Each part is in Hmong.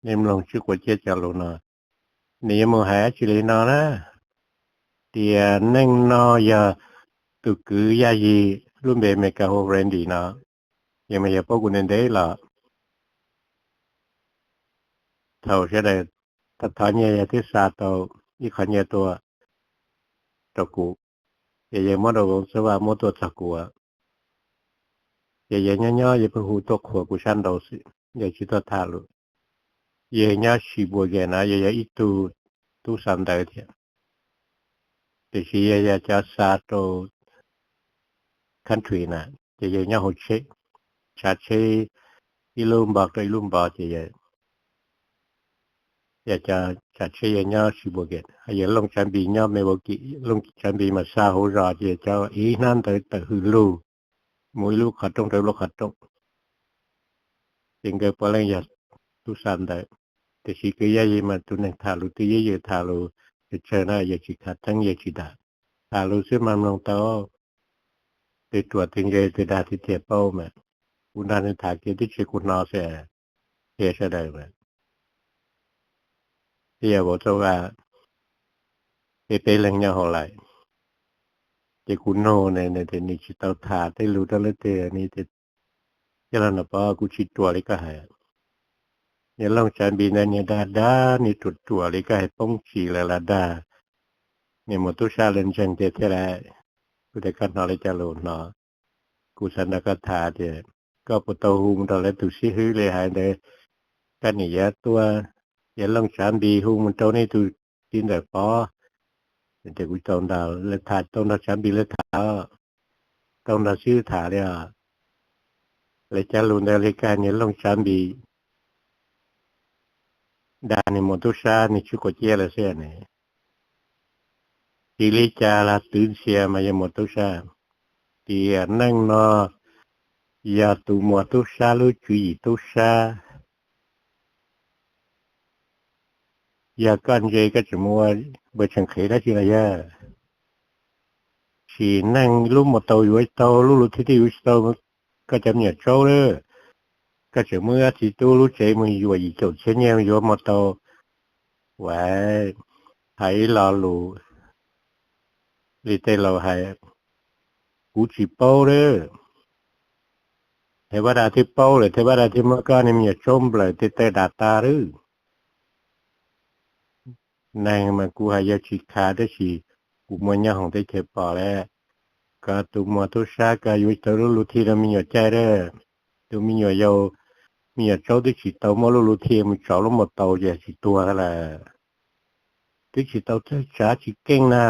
Nej mloog Tswv Quav Ciab cov lus no, nws yuav mus hais dab tsi li no na, tias neej no yog tus kwv Yaj Yig, lub npe Amelikas hu Randy no, yog mas yog paub kuv ntev ntev los, thaum sawv daws thov nyiaj yog twb xa tau ib qho nyiaj tuaj rau kuv, ces yawg muab rau Voos Xab Vaj muab tuaj txog kuv, ces yawg nyob nyob yawg pheej hu tuaj qhuas kuv sab nraud xwb, yawg tsis tuaj tham lus. Yawg nyob Sheboygan no, yawg yog ib tug tub xa ntawv thiab, tiam sis yawg yog cov xa rau country na, ces yawg nyob hauv tsheb, tsav tsheb ib lub npo rau ib lub npo, ces yawg yog cov tsav tsheb, yawg nyob Sheboygan, yawg looj tsav npis nyob Milwaukee, looj tsav npis mas xa hauv zos, ces cov ib hnab ntawv tawm hws lug mus ib lub qhov rooj rau ib lub qhov rooj, ces nkawd puav leej yog tub xa ntawv. Tiam sis kwv Yaj Yig mas tus neeg tham lus twb yeej yawg tham lus tsawg tsawg na, yawg tsis khav theeb yawg tsis dag, tham lus xwb mas mloog tau. Twg ruam twg ntse twg dag twg tiag paub mas, kuv nrog nws tham kiag twb tsis kuv hnov xwb, qhia sawv daws mas. Thiab yog Voos Xab Vaj, peb peb leeg nyob hauv lais, ces kuv nug nws, nws tias nws tsis tau tham tej lus rau leej twg, nws tias, Coj los no pov, kuv tsis ruam li koj hais. Niag looj tsav npis ntawd niag dag dag, nws ruam ruam li koj hais poob tsis lawm los dag. Niag muam tub sab lawv ntseeg tiag thiab lawm. Kuv tias koj hnov li cas los hnov, kuv xav nrog koj tham tias koj puas tau hu mus rau lawv tus xib hwb li hais ntawd, koj niam yuav tuaj, yawg looj tsav npis hu mus rau nej tus txiv ntxawm pov. Ces kuv tau nrog lawv tham, tau nrog tsav npis lawv tham, tau nrog xib hwb tham li os. Lawv cov lus ntawd li koj hais niag looj tsav npis dag niag muam tub sab niag tswv quav ciab lawm xwb ne. Tsis li cas los twv ntxhias mas yog muam tub sab. Tiam neej no yog tus muam tub sab lub tswv yim tub sab. Yog koj ntse koj tseem mus ua npawg Tseem Qhev dab tsi los yog? Sim neej lub mus tau yuav tau, lub luv thij twb yuav tsis tau, koj cov me nyuam tsaub lawm. Koj tseem muab txiv tub lub tsev mus yuam yim caum txhiab nyiaj mus yuav mus tau. Ua hais ib lo lus li tej laus hais, kuv tsis paub lawm. Thiab Vaj Daj thiaj paub lawm, thiab Vaj Daj thiaj muab koj niag me nyuam tsaub nplawm tej tawg dav tas lawm. Neeg mas kuv hais yog tsis khav tab sis kuv muaj nyob hauv teb chaws pom lawm. Koj tus muam tub sab koj yuav tau lub luv thij rau me nyuam caij lawm. Tus me nyuam yaus, me nyuam tsaub twb tsis tau muab lub luv thij mus tsaus lub mus tau ces tsis tuag lawm. Twb tsis tau txawj tsav tsis keej na.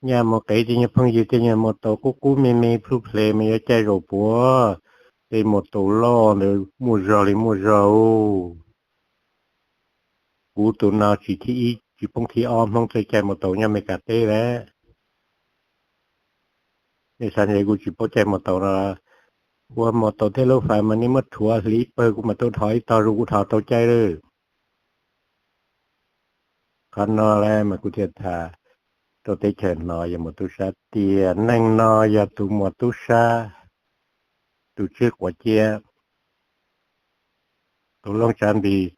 Nyaj mus qev tej nyuag phooj ywg tej nyuag mus tau qub qub me me plhub ple mas yuav caij zaum puav. Tej mus tau loj ntawd muaj zog li muaj zog. Kuv tus no tsis thib ib tsis poob thib ob Hmoob txawj caij mus tau nyob Amelikas teb lawm. Nej xav ntshe kuv tsis paub caij mus tau no, ua mus tau tej lub fais mas nej muab rhuav hliv ib pawg kuv mam tau dhos ib tog zoo kuv dhos tau caij lawm. Qhov no lawm mas kuv thiaj tham rau teb chaws hnov, yog muam tub sab tiag, neeg no yog tus muam tub sab, tus tswv quav ciab, tus looj tsav npis,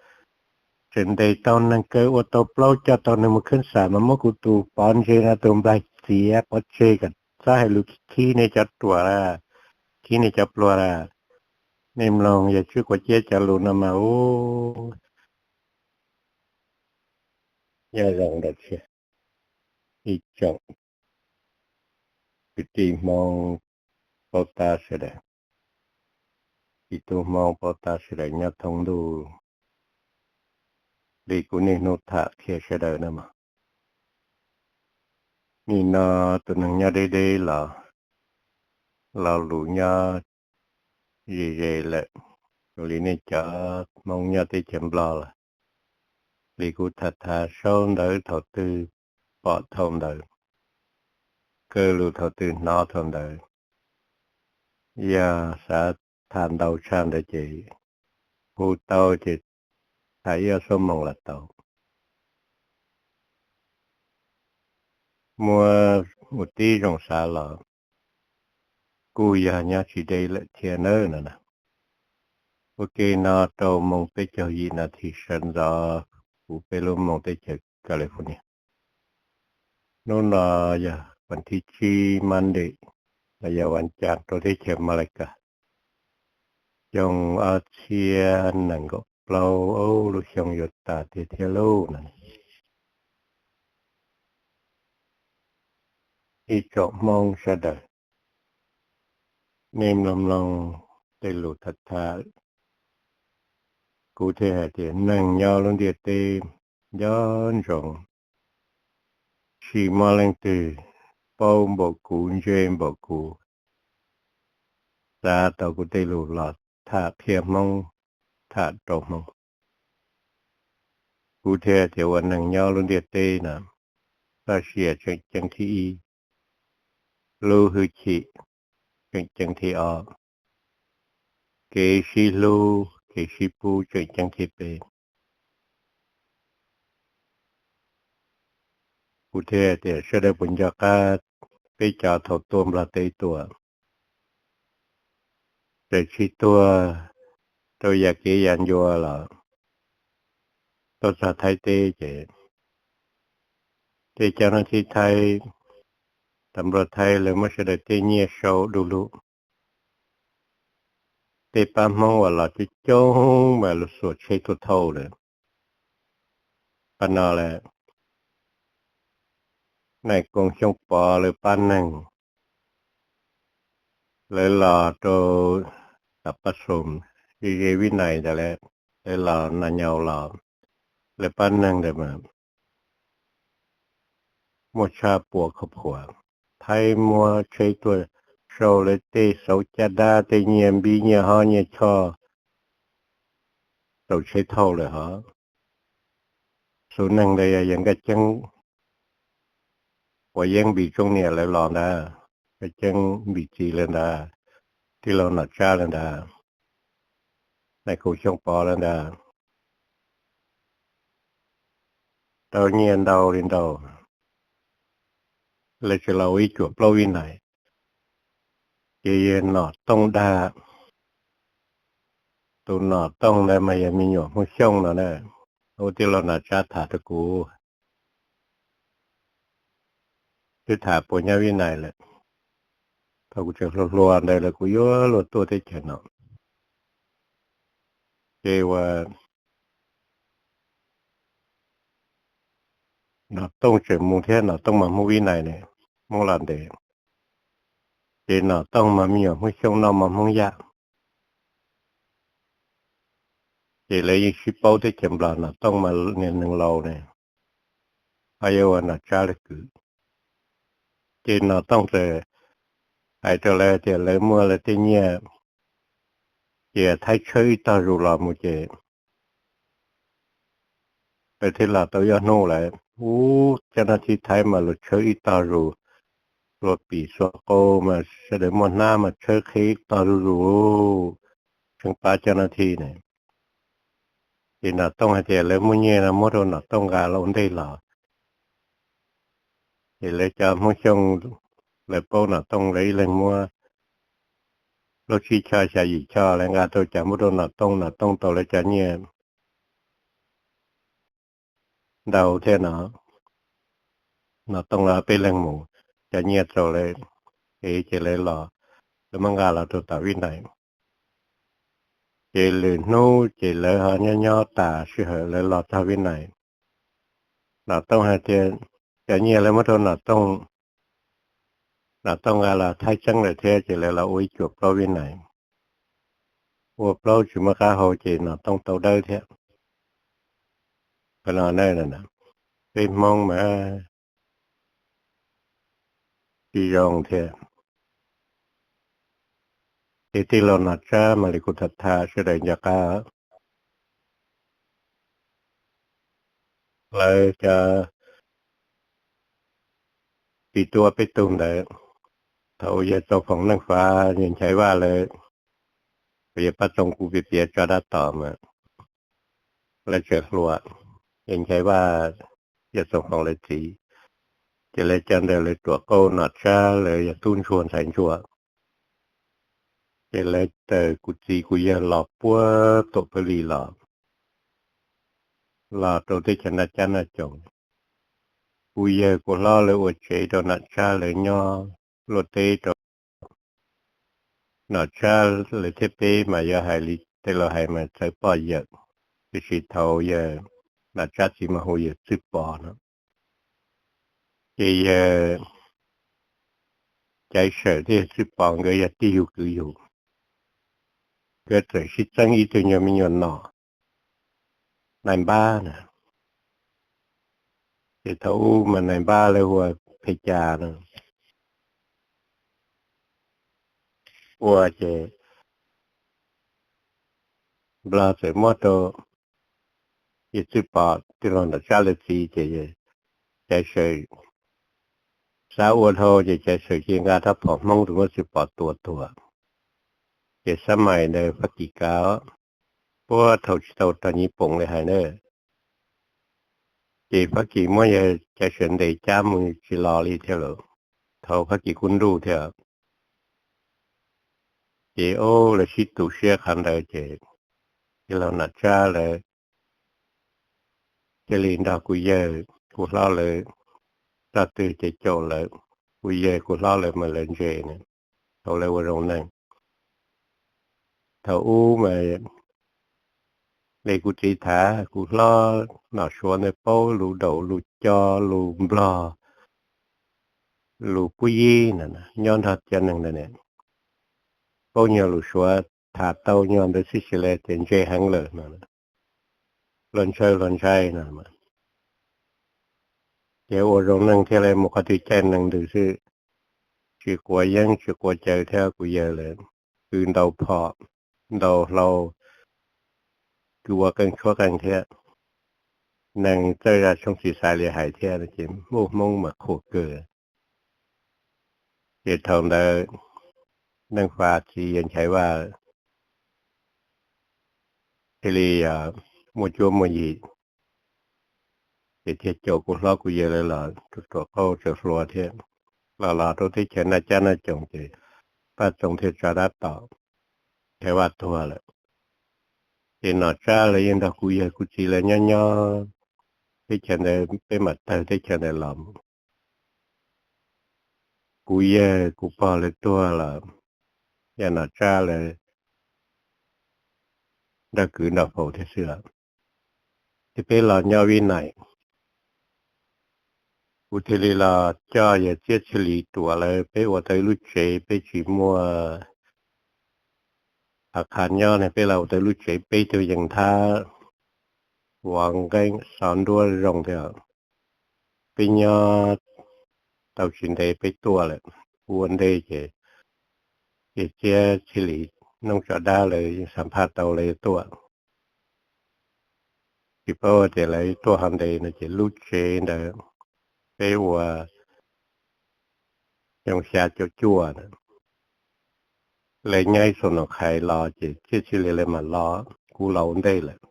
tseem ntes tau neeg kaw ua tau plaub coj tau neeg mus khab xam mas muab kuv tus pov ntse no tus nplaig txiav pov tseg kom txhob hais lus khib nej cov ruam lawm, khib nej cov pluag lawm. Nej mloog yog tswv quav ciab cov lus no mas ub, nyob zoo ntawm ib tsoom kwv tij Hmoob paub tab sawv daws, ib tug Hmoob paub tab sawv daws nyob thoob ntuj li kuv niaj hnub tham qhia sawv daws na mas. Nim no tus neeg nyob deb deb los lo lus nyob ze ze lawm, zoo li nej cov Hmoob nyob teb chaws Nplog los li kuv tham tham saub ntawv thaum twg pom thaum ntawd, kaw lus thaum twg hnov thaum ntawd. Yog xav tham ntau tshaj ntawd ces hu tau ces tham ib ob xuab moos los tau. Muaj ua tib zoo xav los kuj yog nyob tsis deb lawm thiab nawb no na. Ua ke no rau moos peb caug yim nas this sawv ntxov kuv peb lub moos teb chaws California. Hnub no yog vas thib tsib Monday, los yog vas cas rau teb chaws Malaika. Xyoo ob txhiab nees nkaum plaub, lub xyoo yuav tas tiag thiab lauj no. Ib tsoom Hmoob sawv daws, nej mloog mloog tej lus tham tham, kuv thiaj hais tias neeg nyob lub ntiaj teb nco ntsoov, tsis muaj leej twg paub npaum kuv, ntse npaum kuv, xav tau kuv tej lus los tham qhia Hmoob, tham rau Hmoob. Kuv thiaj tias ua neeg nyob lub ntiaj teb no, txoj sia tseem ceeb thib ib, lub hwj chim tseem ceeb thib ob, kev sib hlub kev sib pub tseem ceeb thib peb. Kuv thiaj tias sawv daws puas nco qab peb cov thaum tuaj Nplog teb tuaj, txawm tsis tuag rau yam kev yam ncua los tuaj txog Thaib teb ces, tej cov nab thib Thaib, tas nplua Thaib lawv muab sawv daws tej nyiaj sau du lug. Tej pab Hmoob uas los coob coob mas lug xuas tsheb tuaj thauj lawm. Qhov no lawm, Nais Koom Xyooj Pov lawv pab neeg, lawv los rau tom Paj Xoom, ze ze Vib Nais ntawd lawm, lawv los Nas Nyaus los, lawv pab neeg ntawd mas muaj tshaj puas khov phuam. Thaib muab tsheb tuaj sau lawv tej xauv caj dab, tej nyiaj npib nyiaj hob nyiaj choj rau tsheb thauj lawm hov. Xub neeg ntawd yog yawg Nkaj Ceeb uas Yeeb Npis Tsooj Niam lawv los ntag, Nkaj Ceeb Npis txiv lawv ntag, tij laug Nom Tsab lawv ntag, Nais Koom Xyooj Pov lawv ntag. Tau nyiaj ntau li ntau, lawv tseem los ua ib cuam plaub Vib Nais, ces yog Nom Tooj dag. Tus Nom Tooj ntawd mas yog me nyuam Hmoob Xyooj no na, ua tij laug Nom Tsab tham rau kuv, twb tham puas nyob Vib Nais lawm. Thaum kuv tseem hluas hluas ntawd lawm kuv yuav luag tuaj teb chaws no, ces ua Nom Tooj tseem mus thiab, Nom Tooj mas Hmoob Vib Nais ne, Hmoob Los Ntes, ces Nom Tooj mas me nyuam Hmoob Xyooj noj mov Hmoob Yaj. Ces lawv yeej sib paub teb chaws Nplog, Nom Tooj mas niag neeg laus ne, ho yuav ua Nom Tsab lawv kwv. Ces Nom Tooj txawm hais rau lawv tias lawv muaj lawv tej nyiaj, ces Thaib tshawb ib tog zus los mus ces lawv thiaj los tau ib ob hnub lawm. Ub, cov nab thib Thaib mas luag tshawb ib tog zus, luag pim xuas qau mas sawv daws muaj hnab mas tshawb qhib ib tog zuj zus, tseem pab cov nab thib ne. Ces Nom Tooj hais tias lawv muaj nyiaj no muab rau Nom Tooj nqa los ua ntej los. Ces lawv cov Hmoob Xyooj, lawv paub Nom Tooj lawv ib leeg muab plaub tsib choj xya yim choj, lawv nqa tau cas muab rau Nom Tooj, Nom Tooj tau lawv cov nyiaj ntau thiab no. Nom Tooj lawv peb leeg mus, cov nyiaj txaus lawv, es ces lawv los, lawv muab nqa los rau tom Vib Nais. Ces lwm hnub ces lawv ho nyob nyob tas sij hawm lawv los txog Vib Nais. Nom Tooj hais tias cov nyiaj lawv muab rau Nom Tooj, Nom Tooj nqa los Thaib txeeb lawm thiab ces lawv los ua ib cuam plaub Vib Nais. Ua plaub tsis muaj qab hau ces Nom Tooj tau dawb thiab. Qhov no na, peb Hmoob mas tsis zoo thiab. Ces tij laug Nom Tsab mas li kuv tham tham sawv daws nco qab, lawv cov txiv tub peb tug ntawd, thaum yawg Txoov Foom Neej Fav, yawg Nchaiv Vaj lawv, yawg Paj Txoov kuv piav piav tso dab tom mas lawv tseem hluas, yawg Nchaiv Vaj, yawg Txoov Foom lawv txiv, ces lawv cov ntawd lawv ruam qauj Nom Tsab, lawv yog tub ntsuag ntxhais ntsuag. Ces lawv tawm kuv txiv kuv yawg los puag tom Pawg Lis los, los rau teb chaws Naj Cab Naj Coom. Kuv yawg kuv hlob lawv ua tsev rau Nom Tsab lawv nyob luaj teb rau. Nom Tsab lawv thiab peb mas yog hais li tej laus hais mas txawv poj yawm, tiam sis thaum yawg Nom Tsab txiv mas hu yawg Txwj Pov no. Ces yawg Caiv Sawm thiab yawg Txwj Pov nkawd yog tij yug kwv yug, nkawd txawm sib txeeb ib tug nyuag me nyuam nom, Nais Npab na. Ces thaum ub mas Nais Npab lawv hu ua Phe Cas no, ua ces Nplog txawm muab rau yawg Txwj Pov tij laug Nom Tsab lawv txiv ces Caiv Sawm xav ua dhau ces Caiv Sawm cia nqa rab phom Hmoob rau muab Txwj Pov tua tuag. Ces xab mais ntawd Fab Kis kav, puag thaum tsis tau raug Nyij Pooj li hais na, ces Fab Kis muab yawg Caiv Sawm ntes cab mus tsis los li thiab lawm. Thaum Fab Kis kuj nruj thiab. Ces ob lawv sib tu siab qhov ntawd ces tij laug Nom Tsab lawv thiaj li nrog kuv yawg kuv hlob lawv txog twg ces caum lawv, kuv yawg kuv hlob lawv mas lawv ntse na, thaum lawv ua zoo neeg. Thaum ub mas li kuv txiv tham, kuv hlob Nom Suav ntawd paub lus Daum lus Co lus Nplog lus Pub Yib na, nyob nrog cov neeg ntawd ne, paub nyuag lus Suav, tham tau nyuag ntawd xwb sis li ces ntse heev lawm no, luag ntshaw luag ntshai no. Ces ua zoo neeg thiaj li mus qhov twg caij neeg ntws xwb, tsis quav yeeb tsis quav cawv thiab. Kuv yawg lawv kwv ntaus phom ntaus hlau, kwv ua qeej tshuab qeej thiab. Neeg txawj zaj tshoob tsis xaiv li hais thiab ces muaj Hmoob mas qhuas kawg. Ces thaum ntawd Neej Fas txiv yawg Nchaiv Vaj thiaj li muaj cuab muaj yig, ces thiaj caum kuv hlob kuv yawg lawv los rau ruam qauj tsaws hlua thiab, los los rau teb chaws Naj Cab Naj Coom ces Paj Txoos thiaj tso dab tom Nchaiv Vaj tuag lawm. Ces Nom Tsab lawv yeej nrog kuv yawg kuv txiv lawv nyob nyob teb chaws ntawd, peb mam tawg teb chaws ntawd los. Kuv yawg kuv pog lawv tuag los yog Nom Tsab lawv nrog kwv nrog faus thiab xwb os. Ces peb los nyob Vib Nais, kuv thiaj li los coj yawg Txiab Txhiaj Lis Tuam lawv, peb ua tau ib lub tsev, peb tsis muaj hav qhas nyob ne, peb los ua tau ib lub tsev peb tug yees thab, ua nqeeb xov nruab zoo thiab. Peb nyob tau tsis ntev peb tuaj lawm, ua ntej ces yawg Txiab Txhiaj Lis Noob Tso Dab lawv yeej xam phaj tau lawv yuav tuaj. Tsis paub tias lawv tuaj ho ntev no ces lub tsev ntawd peb ua xyoo xya caum cuaj na, lawv nyob ib xu nom qhais los ces Txiab Txhiaj Lis lawv mam los, kuv los ua ntej lawm.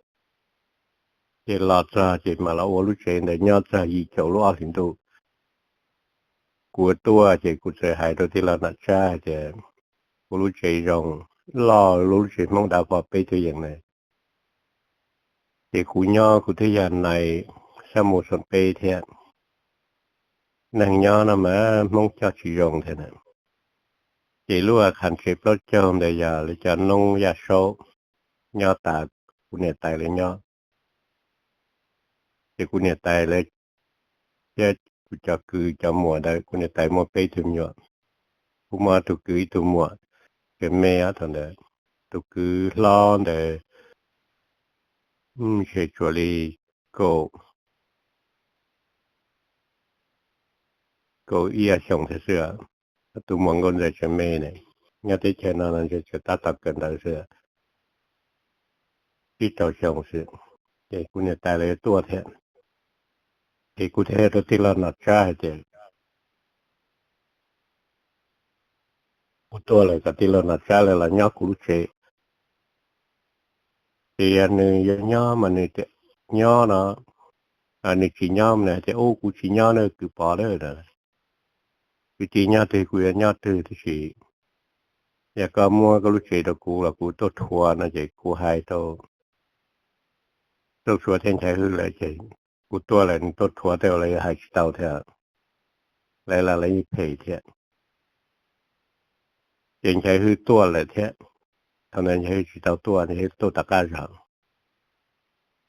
Ces los txog ces mam los ua lub tsev ntawd nyob txog yim caum lub ob hlis ntuj. Kuv tuaj ces kuv txawm hais rau tij laug Nom Tsab hais tias kuv lub tsev zoo, loj lub tsev Hmoob dav pom peb tug yees na. Ces kuv nyob kuv thiaj yog nais xab mus xoom peb thiab. Neeg nyob no mas Hmoob coj tsis zoo thiab na. Ces lub a khas tsev plaub caug ntawd yog lawv cov noob Yaj Saub nyob tas, kuv niam tais lawv nyob. Ces kuv niam tais lawv thiab kuv cov kwv cov muam ntawd, kuv niam tais muaj peb tug me nyuam, kuv muaj ob tug kwv ib tug muam tseem me thaum ntawd. Tus kwv hlob ntawd ntshe tsuas li kaum, kaum ib xyoos thiab xwb. Tus muam Nkauj Ntxawm tseem me ne, nyob teb chaws no no ntshe tseem tab tom kawm ntawv xwb, tsib rau xyoo xwb. Ces kuv niam tais lawv tuaj thiab, ces kuv thiaj hais rau tij laug Nom Tsab hais tias kuv tuaj lawm kom tij laug Nom Tsab lawv los nyob kuv lub tsev. Ces yog nws yuav nyob mas nws tias nyob no, nws tsis nyob mas nws hais tias ub kuv tsis nyob na kwv Pov na. Kwv tij nyob twg kuv yuav nyob twg, tab sis yog koj muab koj lub tsev rau kuv los kuv tuaj rhuav no ces kuv hais rau Txooj Suav thiab Nchaiv Hwj lawm ces kuv tuaj lawm nws tuaj rhuav tej uas lawv yuav hais tsis tau thiab, lawv los lawv yeej phem thiab. Ces Nchaiv Hwj tuaj lawm thiab, thaum ntawd Nchaiv Hwj tsis tau tuaj, Nchaiv Hwj tuaj tom qab zog.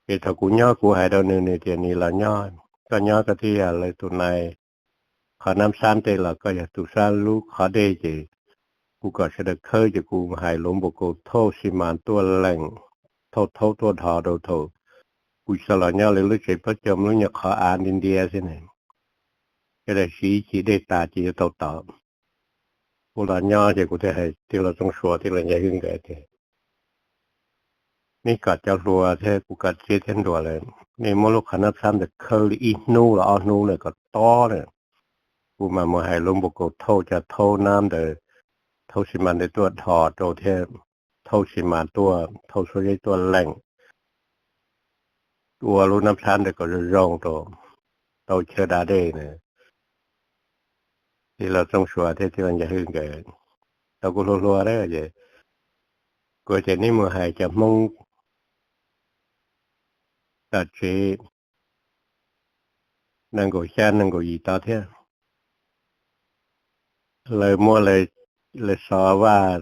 Ces thaum kuv nyob kuv hais rau nws, nws tias nws los nyob, koj nyob koj thiaj yog lawv tus nai. Qhov Nab Xab tej los koj yog tus sab lub qhov dej ces kuv kom sawv daws khawb ces kuv hais luv npau kaus thauj xi mas tuaj lees, thauj thaub tuaj dhos rau thaum kuv tsis tau los nyob lawv lub tsev plaub coo lub nyuag qhov av nti ntiav xwb ne, sawv daws siv ib chim dej tas ces yuav tau tod. Kuv los nyob ces kuv thiaj hais tij laug Txooj Suav tij laug Nchaiv Hwj nkawd tias, neb kom cov hluas thiab kuv kom tsiab thiab nruas lawm, nej muab lub qhov Nab Xab ntawd khawb li ib hnub los ob hnub na kom tob na, kuv mam mus hais luv npau kaus thauj cov thaub nab ntawd, thaub xi mas ntawd tuaj dhos rau thiab thauj xi mas tuaj, thauj xuab zeb tuaj lees, ua lub Nab Xab ntawd kom zoo zoo rau, tau chaw da dej na. Tij laug Txooj Suav thiab tij laug Nchaiv Hwj nkawd tau kuv hluas hluas a, kuv tias neb mus hais cov Hmoob tom tsev nees nkaum xya nees nkaum yim tod thiab, lawv muab lawv xov vaj,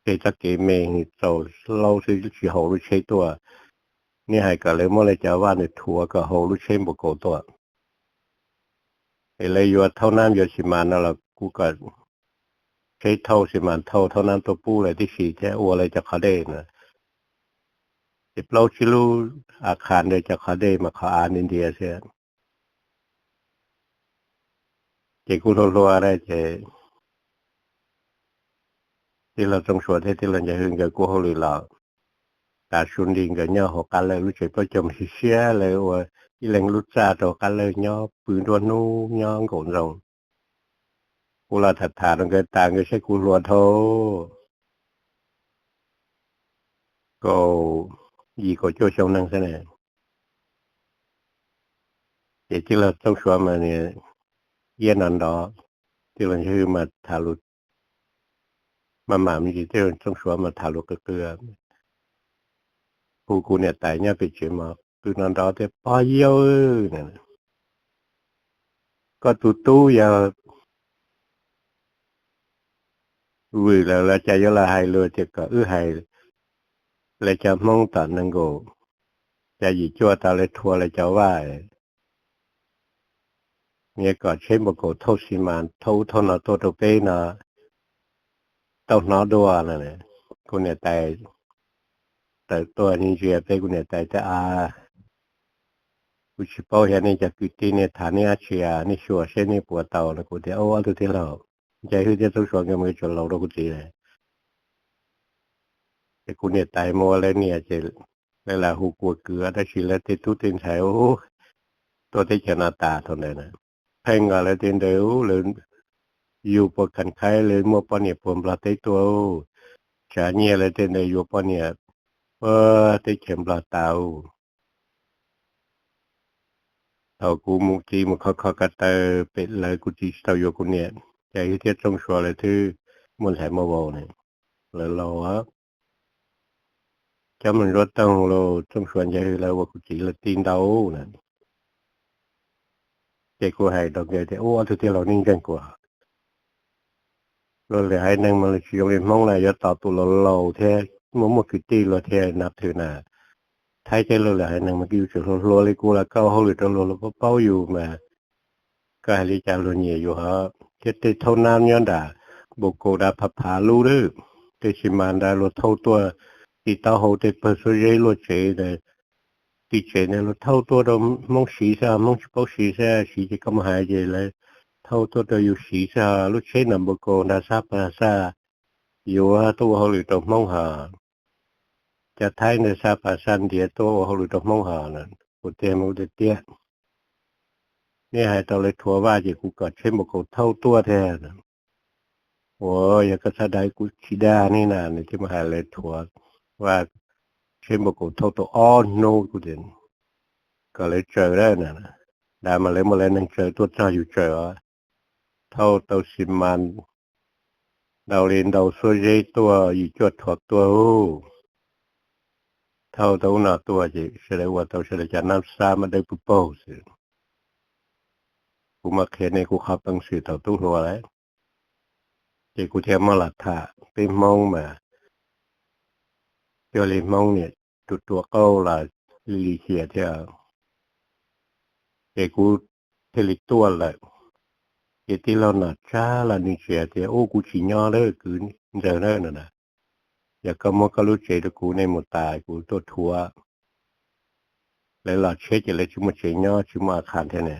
ces txoj kev me txaus hlaub xwb tsis haum lub tsheb tuaj. Neb hais kom lawv muab lawv cov vaj ntawd rhuav kom haum lub tsheb npau kaus tuaj, es lawv yuav thaub nab yuav xi mas no los kuv kom tsheb thauj xi mas thauj thaub nab tuaj pub lawv tib si thiab ua lawv cov qhov dej na. Ces plaub tsib lub av qhav ntawd cov qhov dej mas qhov av nti ntiav xwb. Ces kuv hluas hluas a ces tij laug Txooj Suav thiab tij laug Nchaiv Hwj nkawd kuj hauj lwm los, tav su nti nkawd nyob hauv qab lawj lub tsev plaub coo siab siab, lawv ua ib leeg lub txaj rau qab lawj nyob pw nruab hnub nyob nkaum ntsoov. Kuv los tham tham rau nkawd tas nkawd saib kuv hluas dhau kaum yim kaum cuaj xyoo neeg xwb na. Ces tij laug Txooj Suav mas iab no nrov, tij laug Nchaiv Hwj mas tham lus mas mam me ntsis, tij laug Txooj Suav mas tham lus qw qw. Hu kuv niam tais nyob pem tsev mas qw no nrov tias, pog yau, koj tus tub yog vwm lawm los cas yuav los hais lus tias kom wb hais lawv cov Hmoob tom nees nkaum xya yim cuaj tau lawv rhuav lawv cov vaj, nyias kom tsheb npau kaus thauj xi mas thauj ub thauj no tuaj rau peb no tau hnov dua no. Kuv niam tais tawm tuaj ntsia peb, kuv niam tais tias, a, kuv tsis paub xyov nej cov kwv tij nej tham nej dab tsi, nej xyuas seb nej puas tau no. Kuv tias, ob tug tij laug Nchaiv Hwj thiab Txooj Suav nkawd mus yuav tsov laus rau kuv txiv lawm. Ces kuv niam tais mus ua lawv niam ces lawv lam hu kua kwv, tab sis lawv tej tub tej ntxhais tuaj teb chaws no tas thaum ntawd na, pheej nkaus lawv tej ntawd, lawv yug puas khas khaib, lawv muaj poj niam puag Nplog teb tuaj, tsav nyiaj lawv tej ntawd yuav poj niam puag teb chaws Nplog tas. Thaum kuv mus txiv mus kho kho ko taw pem lawv, kuv txiv tsis tau yuav kuv niam, Nchaiv Hwj thiab Txooj Suav lawv twb muaj ntxhais muaj vauv ne, lawv laus. Cov mus nruab toog los Txooj Suav Nchaiv Hwj lawv ua kuv txiv lawv tij ntau na. Ces kuv hais rau nkawd tias, ub, ob tug tij laug nej ntseeg kuv, luag lwm haiv neeg mas luag tsis zoo li Hmoob na, yuav tos tus laus laus thiab muaj muaj kwv tij luag thiaj nab thwm na. Thaib thiab luag lwm haiv neeg mas koj yuav tsum hluas hluas li kuv los koj ua hauj lwm rau luag, luag paub paub yus mas koj hais li cas luag nyiam yus hos. Thiab tej thaub nab nyob nram npau kaus nrad phav phav lub lawm, tej xi mas nrad luag thauj tuaj, tej taub hau tej pawg xuab zeb luaj tsev ntawd, tim tsev ntawd luag thauj tuaj rau Hmoob siv xwb, Hmoob tsis paub siv xwb, siv ces koj mus hais ces lawv thauj tuaj rau yus siv xwb. Lub tsheb nram npau kaus nrad Xab Pas Xaj yuav tuaj ua hauj lwm rau Hmoob hos. Cov Thaib ntawd Xab Pas Xaj ntiav tuaj ua hauj lwm rau Hmoob hos. Kuv tias mus tiag tiag, nej hais tau lawv rhuav vaj ces kuv kom tsheb npau kaus thauj tuaj thiab. Ua yog koj txhob dag kuv tsis dag ne na, nws thiaj mus hais lawv rhuav vaj, tsheb npau kaus thauj tau ob hnub, kuv tias kom lawv tsaws lawm na, nrad mas lawv muaj lawv neeg tsaws, tuaj txog yus tsaws os. Thauj tau xi mas ntau li ntau xuab zeb tuaj, yim cuaj rhuav tuaj ub. Thauj tau ub no tuaj ces sawv daws ua tau sawv daws cov nab xab mas dawb paug paug xwb. Kuv mam qhia nej kuv qhov peev xwm thaum tub hluas lawm, ces kuv thiaj muab los tham. Peb Hmoob mas cuag li Hmoob niam tus ruam qauj los li lim hiam thiab, ces kuv thiaj li tuaj lawm. Ces tij laug Nom Tsab los nws tsis hais tias, ub, kuv tsis nyob lawm kwv ntxawg na no na, yog koj muab koj lub tsev rau kuv, nej mus tas kuv tuaj rhuav. Lawv los tshiab ces lawv tsis muaj tsev nyob, tsis muaj a khas thiab ne.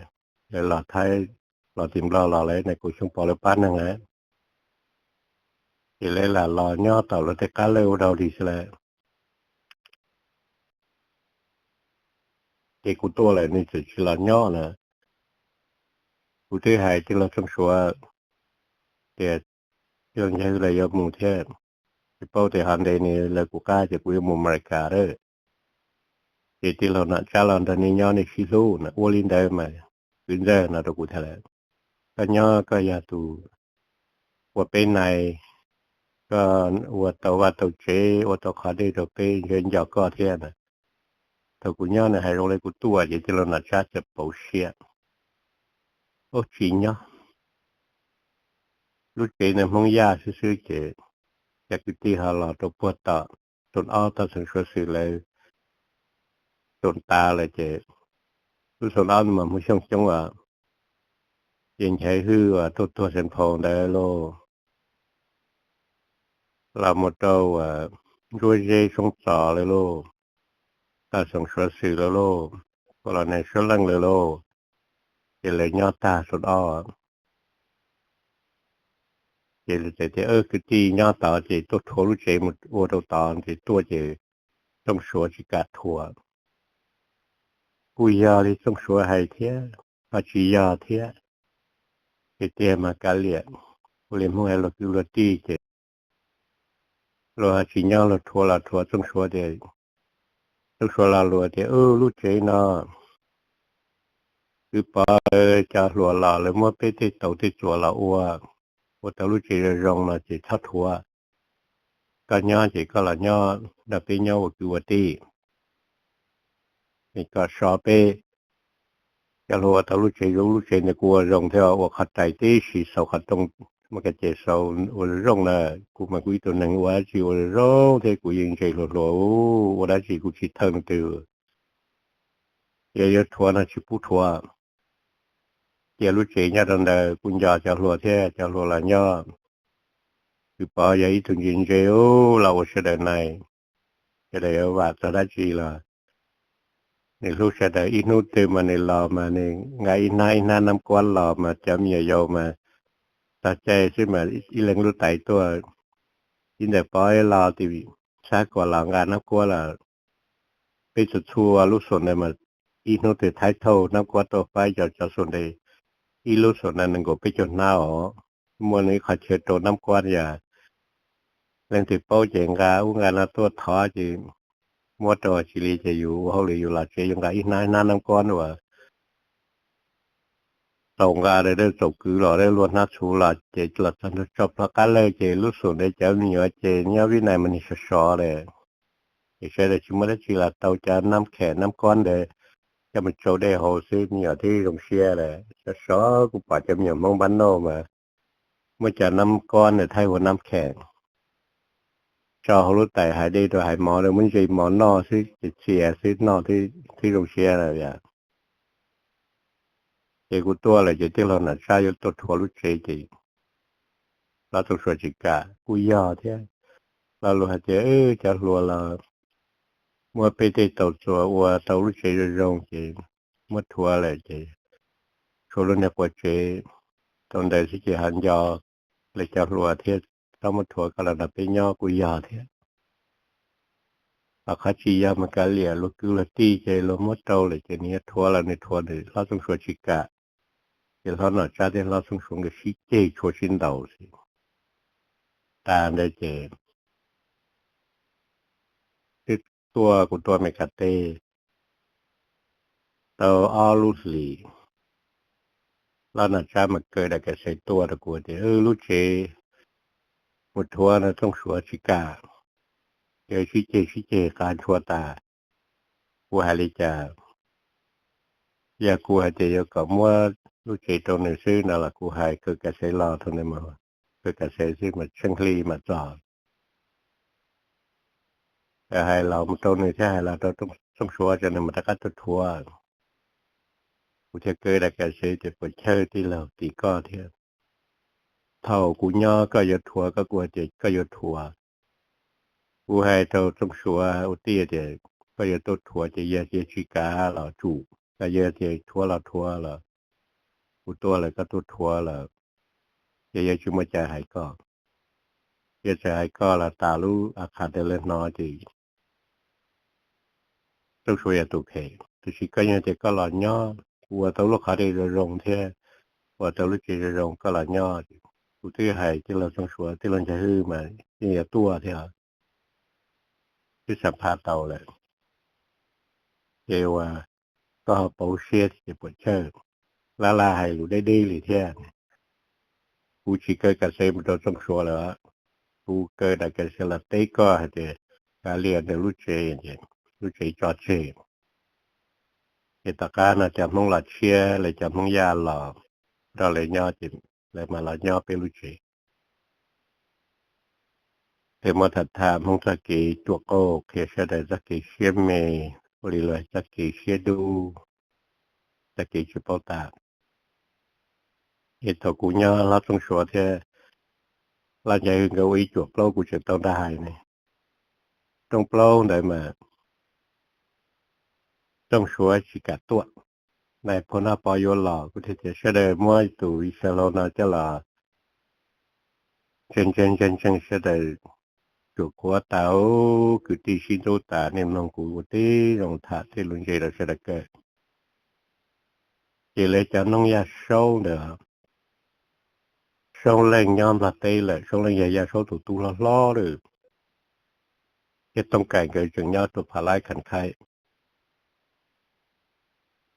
Lawv los Thaib, los tim Nplog los lawv nees nkaum xyoo pom lawv pab neeg lawm, ces lawv lam los nyob tom lawv tej qab lawj ua dau li xwb lawm. Ces kuv tuaj lawm nws txawm tsis los nyob na. Kuv twb hais tij laug Txooj Suav tias, tij laug Ncag Hwj los yuav mus thiab, tsis paub tias ho ntes nws lawv kuv qab ces kuv yuav mus Amelikas lawm. Ces tij laug Nom Tsab los nrog nej nyob nej sib hlub na. Ua li ntawd mas kwv ntxawg no rau kuv thiaj lawm, koj nyob koj yog tus ua peb nais, koj ua tau vaj tau tsev, ua tau qhov dej rau peb, ntshe nco koj thiab na. Thaum kuv nyob nws hais zoo li kuv tuaj ces tij laug Nom Tsab txawm pauv siab, ub, tsis nyob. Lub tsev ntawd Hmoob Yaj xwb xwb ces cov kwv tij ho los rau puag tom xoom ob toj xeem Suav Xwm lawv xoom tas lawm ces lub xoom ob mas Hmoob Xyooj coob as, ces Ncag Hwj uas tuaj tuag Xeev Phaus ntawd lauj, los mus rau Ntsuab Zeb Soob Txos lawm lauj, toj xeem Suav Xwm lawm lauj, Kos Los Nes Suab Leej lawm lauj, ces lawv nyob tag xoom ob. Ces txawm tias, kwv tij nyob tod ces tuaj rhuav lub tsev mus ua rau tod, ces tuaj ces Txooj Suav tsis kam rhuav. Kuj yog li Txooj Suav hais thiab, ho tsis yog thiab, ces tiag mas kav liam, ua li Hmoob hais luag kwv luag tij ces luag ho tsis nyob, luag rhuav los rhuav Txooj Suav tias, Txooj Suav los lus tias, ub, lub tsev no kwv Pov cov hluas los lawv muab peb tej taus tej txuas los ua, ua tau lub tsev zoo zoo no ces txhob rhuav. Koj nyob ces koj los nyob nrog peb nyob ua kwv ua tij, es kom sov peb. Cov hluas ua tau lub tsev zoo, lub tsev ntawd kuj ua zoo thiab, ua qhov rais tib si, xaus qhov rooj, muab ka ces xaus ua zoo na. Kuv mas kuv ib tug neeg ua dab tsi ua zoo thiab, kuv yeej ntse hluas hluas, ua dab tsi kuv tsis thawj leej twg. Yog yuav rhuav no tsis pub rhuav, cia lub tsev nyob rau ntawd, kuv nco cov hluas thiab, cov hluas los nyob. Kwv Pov yog ib tug ntse ntse, los ua sawv daws nais, sawv daws yuav vam txog dab tsi los nws hlub sawv daws. Ib hnub twg mas nws los mas nws nqa ib hnab ib hnab nab kuab los mas cov me nyuam yaus mas tog cai xwb mas ib leeg lub tais tuaj. Ib ntawm Pov los tim Xab Kuam los nqa nab kuab los, peb txhua txhua lub xoom ntawd mas ib hnub twg Thaib thauj nab kuab tuaj faib cov cov xoom ntawd, ib lub xoom ntawd nees nkaum peb caug hnab os. Muaj nws ib qhov chaw rau nab kuab yog leej twg paub ces nqa ub nqa no tuaj thov ces muab rau, tsis li ces yus ua hauj lwm yus los tsev yus nqa ib hnab ib hnab nab kuab uas txaus nqa, txaus kwv los, luag hnab txhuv los ces los txog ntua tso plhuav qab lawj ces lub xoom ntawd cov me nyuam ces nyob Vib Nais mas nws sov sov lawm. Ces sawv daws tsis muaj dab tsi los tau cov nab khem nab kuab ntawd coj mus tsau dej haus xwb, me nyuam thiaj zoo siab lawm. Sov sov kuv pom cov me nyuam Hmoob npab nauj mas muab cov nab kuab ntawd thaij ua nab khem tso hauv lub tais, hais dej rau hais mov rau, muab ntse mov noj xwb ces txias xwb noj thiab zoo siab lawm yom. Ces kuv tuaj lawm ces tij laug Nom Tsab yuav tuaj rhuav lub tsev ces Hlob Txooj Suav tsis kam, kuj yog thiab. Lo lus hais tias cov hluas los muab peb tej taus txuas ua tau lub tsev zoo zoo ces muab rhuav lawm ces tshuav lub niag quas tsev rau ntawd xwb ces ho nco lawv cov hluas thiab, txhob muab rhuav, koj los nrog peb nyob, kuj yog thiab. Ho qhov tsis yog mas kav liam, luag kwv luag tij ces luag muab rau lawm ces nws yuav rhuav los nws rhuav, nws Hlob Txooj Suav tsis kam. Ces Hlob Nom Tsab thiab Hlob Txooj Suav nkawd sib ceg tshuav sib ntaus xwb. Tas ntawd ces twb tuaj, kuv tuaj Amelikas teb tau ob lub hlis, Hlob Nom Tsab mas kaw daim ka xais tuaj rau kuv tias, lub tsev mus rhuav no Txooj Suav tsis kam, ces sib ceg sib ceg qas ntshua tas. Kuv hais li cas, yog kuv hais tias yuav kom muab lub tsev rau nws xwb no los kuv hais kaw kas xev los rau nws, kaw kas xev xwb mas tsheej hli mam txog. Hais los mus rau nws thiab hais los rau Txooj Suav ces nws mam rov qab tuaj rhuav. Kuv thiaj kaw daim kas xev tias puas chawj tij laug tim koj thiab. Thaum kuv nyob koj yuav rhuav, koj kuj hais tias koj yuav rhuav. Kuv hais rau Txooj Suav ua tij tias koj yuav tuaj rhuav ces yog tias tsis kav los tsum, los yog tias rhuav los rhuav los kuv tuaj lawm koj tuaj rhuav lawm, ces yog tsis muaj cai hais koj. Yog txawm hais koj los tas lub a qha ntawd lawv hnov ces Txooj Suav yog tus phem, tiam sis koj yeej tias koj los nyob, kuv ua tau lub qhov dej zoo zoo thiab ua tau lub tsev zoo zoo koj los nyob. Kuv twb hais tij laug Txooj Suav, tij laug Nchaiv Hwj mas yeej yuav tuaj thiab, twb xam phaj tau lawm. Ces uas koj ho pauv siab ces puas chawj, laj laj hais lus deb deb li thiab. Kuv tsis kaw kas xev mus rau Txooj Suav lawm, kuv kaw daim kas xev los teb koj hais tias kav liam nws lub tsev, lub tsev tso tseg. Ces tom qab no cov Hmoob los tshiab, lawv cov Hmoob Yaj los nrog lawv nyob ces lawv mam los nyob peb lub tsev. Ces muab tham tham Hmoob txoj kev ruam qauj, qhia sawv daws txoj kev siab me, ua li luag txoj kev siab dub, txoj kev tsis paub tas. Ces thaum kuv nyob hlob Txooj Suav thiab Laj Nchaiv Hwj nkawd ua ib cuam plaub kuv tseem tau nrog hais ne. Rooj plaub ntawd mas Txooj Suav tsis kam tuaj, nais phoo Naj Pov yuav los kuv thiaj tias sawv daws muab tus Yixalaus no coj los ntseeg ntseeg ntseeg ntseeg sawv daws, cuam kuav tas, kwv tij sib ntxub tas, nej mloog kuv ua tib zoo tham tej lus ntse rau sawv daws kawm. Ces lawv cov noob Yaj Saub ntawd, Saub Leej nyob Nplog teb lawm, Saub Leej yog Yaj Saub tus tub hlob hlob lawm, thiab Tooj Kaim nkawd tseem nyob rau Pha Laib Khas Khaib.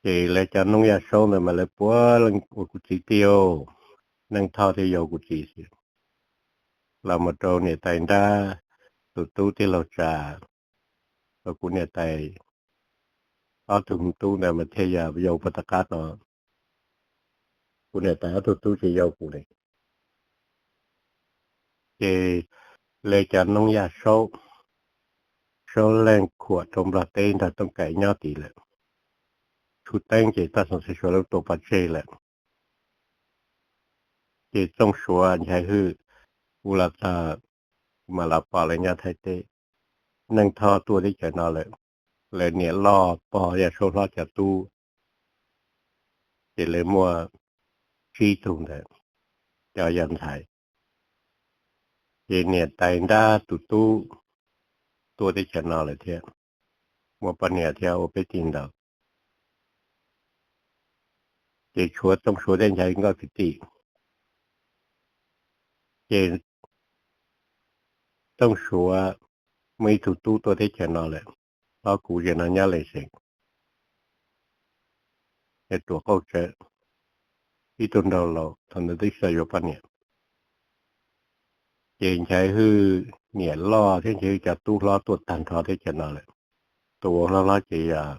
Ces lawv cov noob Yaj Saub ntawd mas lawv puav leej ua kuv txiv tiag, Neej Thoj thiaj yau kuv txiv xwb. Los mus rau niam tais Nrab tus tub tij laug Tsa, rau kuv niam tais ob tug tub ntawd mas thiaj yog yau puag tom qab no. Kuv niam tais ob tug tub ces yau kuv li. Ces lawv cov noob Yaj Saub, Saub Leej khuam rau Nplog teb nrog Tooj Kaim nyob tid lawm. Tshuv teeb ces Toj Xeem Xwm Suav lawv tua pov tseg lawm. Ces Txooj Suav Nchaiv Hwj, kuv los txog, kuv mam los pom lawv nyob Thaib teb. Neej Thoj tuaj teb chaws no lawm, lawv niam loj pog Yaj Saub hlob cov tub, ces lawv muaj tsib tug ntawd, cov yog ntxhais. Ces niam tais Nrab tus tub tuaj teb chaws no lawm thiab, muaj poj niam thiab ua peb tij ntawd. Ces tshuav Txooj Suav thiab Nchaiv Hwj nkauj kwv tij. Ces Txooj Suav muaj ib tug tub tuaj teb chaws no lawm, hlob kuv ces no nyob Leej Xeem, es ruam qauj tsawv, ib tug nraug laus thaum ntawd twb tsis tau yuav poj niam. Ces Nchaiv Hwj niam loj thiab Nchaiv Hwj cov tub hlob tuaj tag nrho teb chaws no lawm. Tus uas hlob hlob ces yog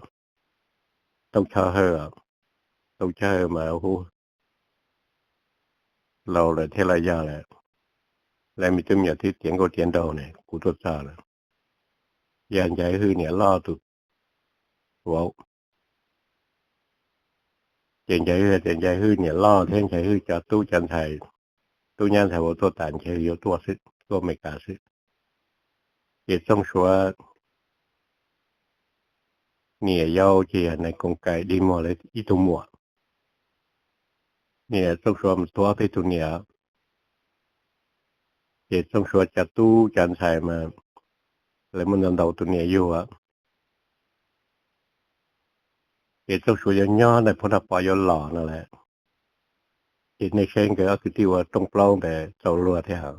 Tooj Choj Hawj, Tooj Choj Hawj mas hu laus lawm thiab los yog lawm, lawv me tub me nyuam twb tiav nkauj tiav nraug ne, kuv tuaj txog lawm. Yog Nchaiv Hwj niam loj tus, tus vauv. Ces Nchaiv Hwj tias Nchaiv Hwj niam loj thiab Nchaiv Hwj cov tub cov ntxhais, tub nyab ntxhais vauv tuaj tas Nchaiv Hwj yuav tuaj xwb, tuaj Amelikas xwb. Ces Txooj Suav niam yau ces yog Nais Koom Kaim dig muag lawv ib tug muam. Niam Txooj Suav mas tuag ob peb tug niam, ces Txooj Suav cov tub cov ntxhais mas lawv muaj ntau ntau tus niam yug. Ces Txooj Suav yuav nyob ntawm phuv nrog Pov yuav los no lawm, ces nej saib nkawd ob kwv tij ua rooj plaub ntawd txaus luag thiab.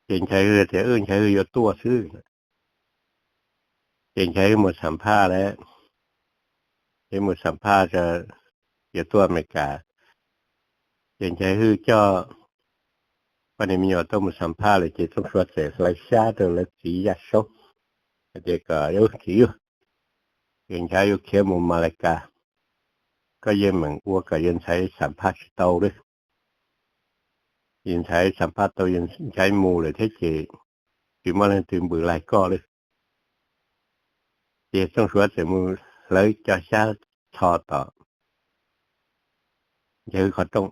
Ces Nchaiv Hwj tias wb Nchaiv Hwj yuav tuaj xwb. Ces Nchaiv Hwj mus xam phaj lawm, ces mus xam phaj tas yuav tuaj Amelikas. Ces Nchaiv Hwj coj poj niam me nyuam tuaj mus xam phaj lawm ces Txooj Suav txawm hlawv xyab rau lawv txiv Yaj Saub hais tias kom, Txiv, yawg Nchaiv yuav khiav mus Malacas, koj yeej meem ua kom yawg ntxhais xam phaj tsis tau li. Yawg ntxhais xam phaj tau, yawg Nchaiv mus lawm thiab ces tsis muaj leej twg npws laig koj li. Ces Txooj Suav txawm mus hlawv cov xyab txho tom ncawg qhov rooj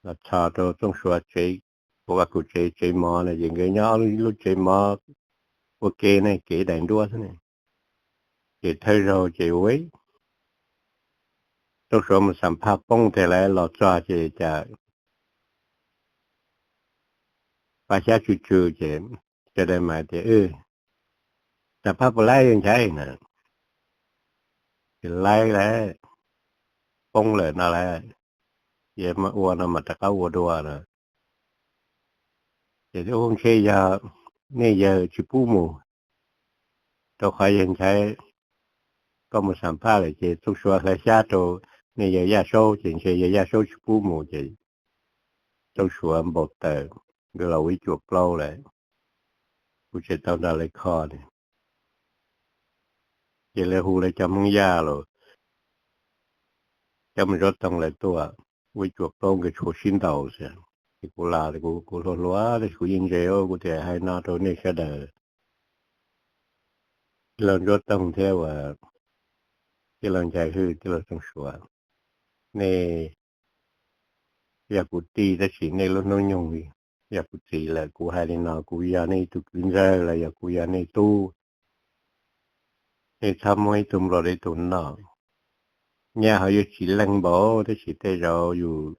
los txho rau Txooj Suav tsev, ua vaj kuv tsev, tsev mov na, ces nkawd nyob ob lub tsev mov ua ke ne, kev daim nruab xwb ne. Ces thawj zaug ces ua Txooj Suav mus xam phaj poob tiag lawm, los txog ces cas paj xyab tsw tsw ces sawv daws mas tias, Xam phaj puas laib yawg Nchaiv na? Ces laib lawm, poob lawm no lawm, ces ua no mas rov qab ua dua na. Ces ua ntshe yog nej yawg tsis pub mus, rau qhov yawg Nchaiv, koj mus xam phaj lawm ces Txooj Suav hlawv xyab rau nej yawg Yaj Saub ces ntshe yawg Yaj Saub tsis pub mus ces Txooj Suav npau taws, nkawd los ua ib cuam plaub lawm, kuv tseem tau nrog lawv kho ne. Ces lawv hu lawv cov Hmoob Yaj los, cov Hmoob Ntsuab Toog lawv tuaj, ua ib cuam plaub nkawd tshuav sib ntaus xwb. Ces kuv los, kuv hluas hluas tab sis kuv yeej ntse, kuv thiaj hais no rau nej sawv daws, tij laug Ntsuab Toog thiab uas tij laug Nchaiv Hwj, tij laug Txooj Suav, nej yog kuv tij tab sis nej lub hnub nyoog yog kuv txiv lawm. Kuv hais li no, kuv yog nej ib tug kwv ntxawg los yog kuv yog nej tub, nej txhob muab ib tug nplua rau ib tug noj. Nyaj ho yuav tsis leeg npaum tab sis tej zaum yus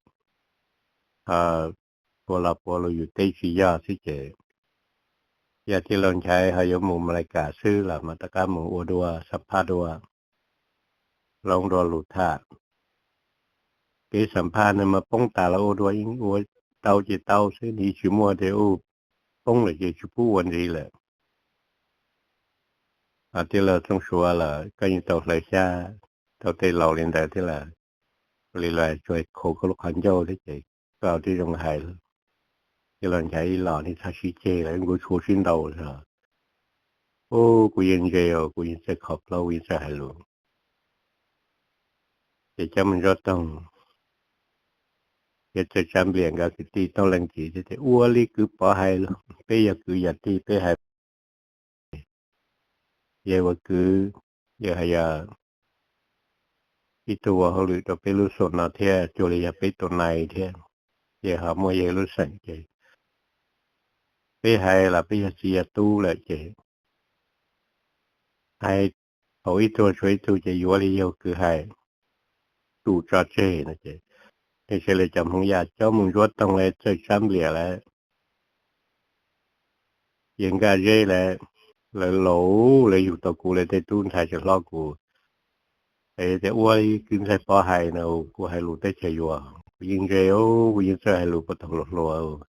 ho puas los puas los yus teb tsis yog xwb ces yog tij laug Nchaiv ho yuav mus Malacas xwb los mas rov qab mus ua dua, xam phaj dua, hloov dua lus tham. Kev xam phaj no mas poob tas los ua dua, yeej ua tau ces tau xwb, yeej tsis muaj tias u poob lawm ces tsis pub ua ntxiv lawm. Tij laug Txooj Suav los koj yeej tau hlawv xyab rau tej laus li ntawd thiab lawm, li los tsuas khuv koj lub qhov ncauj thiab ces koj twb zoo hais. Tij laug Nchaiv ib los nej txhob sib ceg lawm, nkawd tshuav sib ntaus os. Ub, kuv yeej ntse os, kuv yeej txawj kho plaub, kuv yeej txawj hais lus. Ces cov Hmoob Ntsuab Toog, ces txawm Tsav Npliam nkawd kwv tij tooj leej txiv thiab tias, Ua li kwv Pov hais los, peb yog kwv yog tij peb hais, yawg ua kwv, yawg hais yog ib tug ua hauj lwm rau peb lub xeem no thiab cuag li yog peb tus nais thiab, ces ho muaj yawg lub xeem ces peb hais los peb yog txiv yog tub lawm ces hais thaum ib tug tshuav ib tug ces yuav li yawg ua kwv hais, tsum tso tseg no ces, nej saib li cov Hmoob Yaj, cov Hmoob Ntsuab Toog lawv txawj Tsav Npliam lawv, yawg Nkaj Zeb lawv, lawv laus lawv yug tau kuv, lawv tej tub ntxhais tsis hlob kuv. Es tias ua li kwv ntxawg Pov hais no, kuv hais lus teb chaws yuav, kuv yeej ntse, kuv yeej txawj hais lus puag thaum hluas hluas.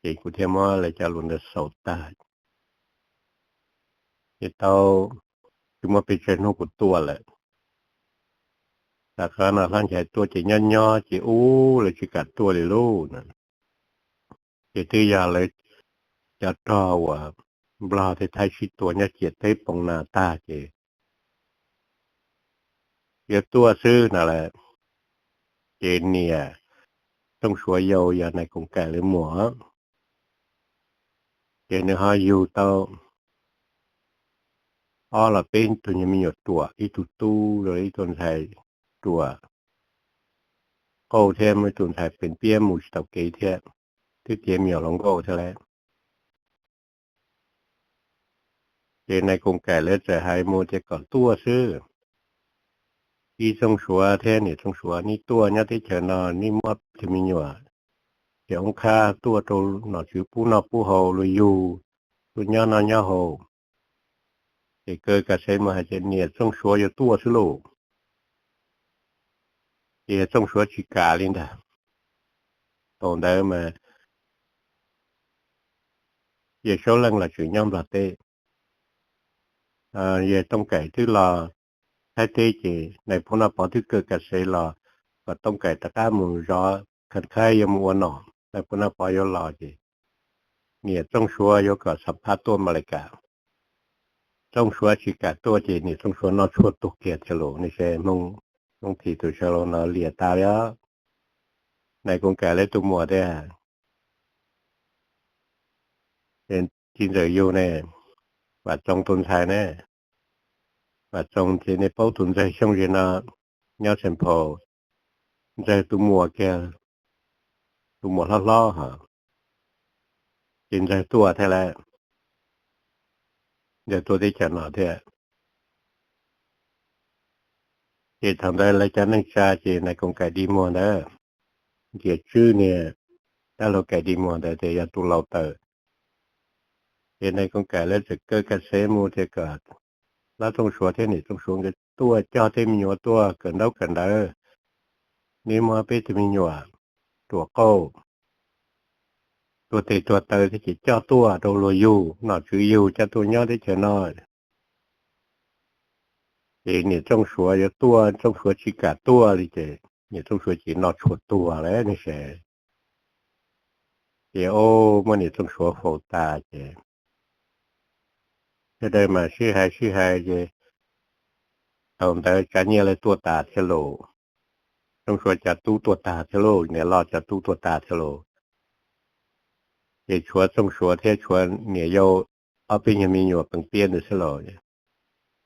Ces kuv thiaj muab lawv cov lus ntawd xaus tag. Ces tau tsis muaj pes tsawg hnub kuv tuaj lawm. Tom qab no Hlob Nchaiv tuaj ces nyob nyob ces ub lawv tsis kam tuaj li lauj na. Ces twb yog lawv cov rog uas Nplog thiab Thaib sib tua nyob ciam teb Poo Nas tag ces yuav tuaj xwb no lawm. Ces niam Txooj Suav yau yog nais koom kaim lawv muam, ces nws ho yug tau ob los peb tug nyuag me nyuam ruam, ib tug tub, ib tug ntxhais ruam qauj thiab muaj ib tug ntxhais pees piab mus tsis tau kev thiab, twb tiav me nyuam hluas nkauj thiab lawm. Ces nais koom kaim lawv txawm hais mus tias kom tuaj xwb. Txiv Txooj Suav thiab niam Txooj Suav, nej tuaj nyob teb chaws no nej muaj tus me nyuam, ces oob khab tuaj rau nom tswv pub noj pub haus, luag yug tuaj nyob noj nyob haus. Ces kaw kas xev mus hais tias niam Txooj Suav yuav tuaj xwb lauj. Ces Txooj Suav tsis kam li ntag. Thaum ntawd mas Yawg Saub Leej los tseem nyob Nplog teb, Yawg Tooj Kaim twb los Thaib teb, ces nais phoo Noj Pov twb kaw kas xev los kom Tooj Kaim rov qab mus zov Khas Khaib yuav mus ua nom. Nais Phoo Naj Pov yuav los ces niam Txooj Suav yuav kom Xam Phab tuaj mas li kam. Txooj Suav tsis kam tuaj ces niam Txooj Suav noj tshuaj tuag kiag tiag lauj. Nej saib Hmoob, Hmoob Thim tus saw laus no liam tas li os. Nais Koos Kaim lawv tus muam tiag, ces txiv ntxawm yug ne, Vam Txoos tus ntxhais ne, Vam Txoos ces nej paub tus ntxawg Xyooj Zis no nyob Xeem Phaus, ntxawg tus muam kiag, tus muam hlob hlob hos, ces ntxawg tuaj thiab lawm, ntxawg tuaj teb chaws no thiab. Ces thaum ntawd lawv cov neej tsa ces Nais Koos Kaim dig muag ntawd, Nkias Tswb niag dab laug Kaim dig muag ntawd ces yog tus laus tawm. Ces Nais Koos Kaim lawv txawm kaw kas xev mus tias kom Hlob Txooj Suav thiab niam Txooj Suav nkawd tuaj coj tej me nyuam tuaj kawm ntaub kawm ntawv, neb muab peb tus me nyuam ruam qauj, tuag tes tuag taw thiab ces coj tuaj rau luag yug, nom tswv yug coj tuaj nyob teb chaws no. Ces niam Txooj Suav yuav tuaj, Txooj Suav tsis kam tuaj li ces niam Txooj Suav ces noj tshuaj tuag lawm ne se. Ces o, muab niam Txooj Suav faus tas ces sawv daws mas sib hais sib hais ces thaum ntawd Tsav Nyiaj lawv tuaj tas thiab lauj, Txooj Suav cov tub tuaj tas thiab lauj, niam loj cov tub tuaj tas thiab lauj. Ces tshuav Txooj Suav thiab tshuav niam yau ob peb nyuag me nyuam pees piab ntawd xwb los.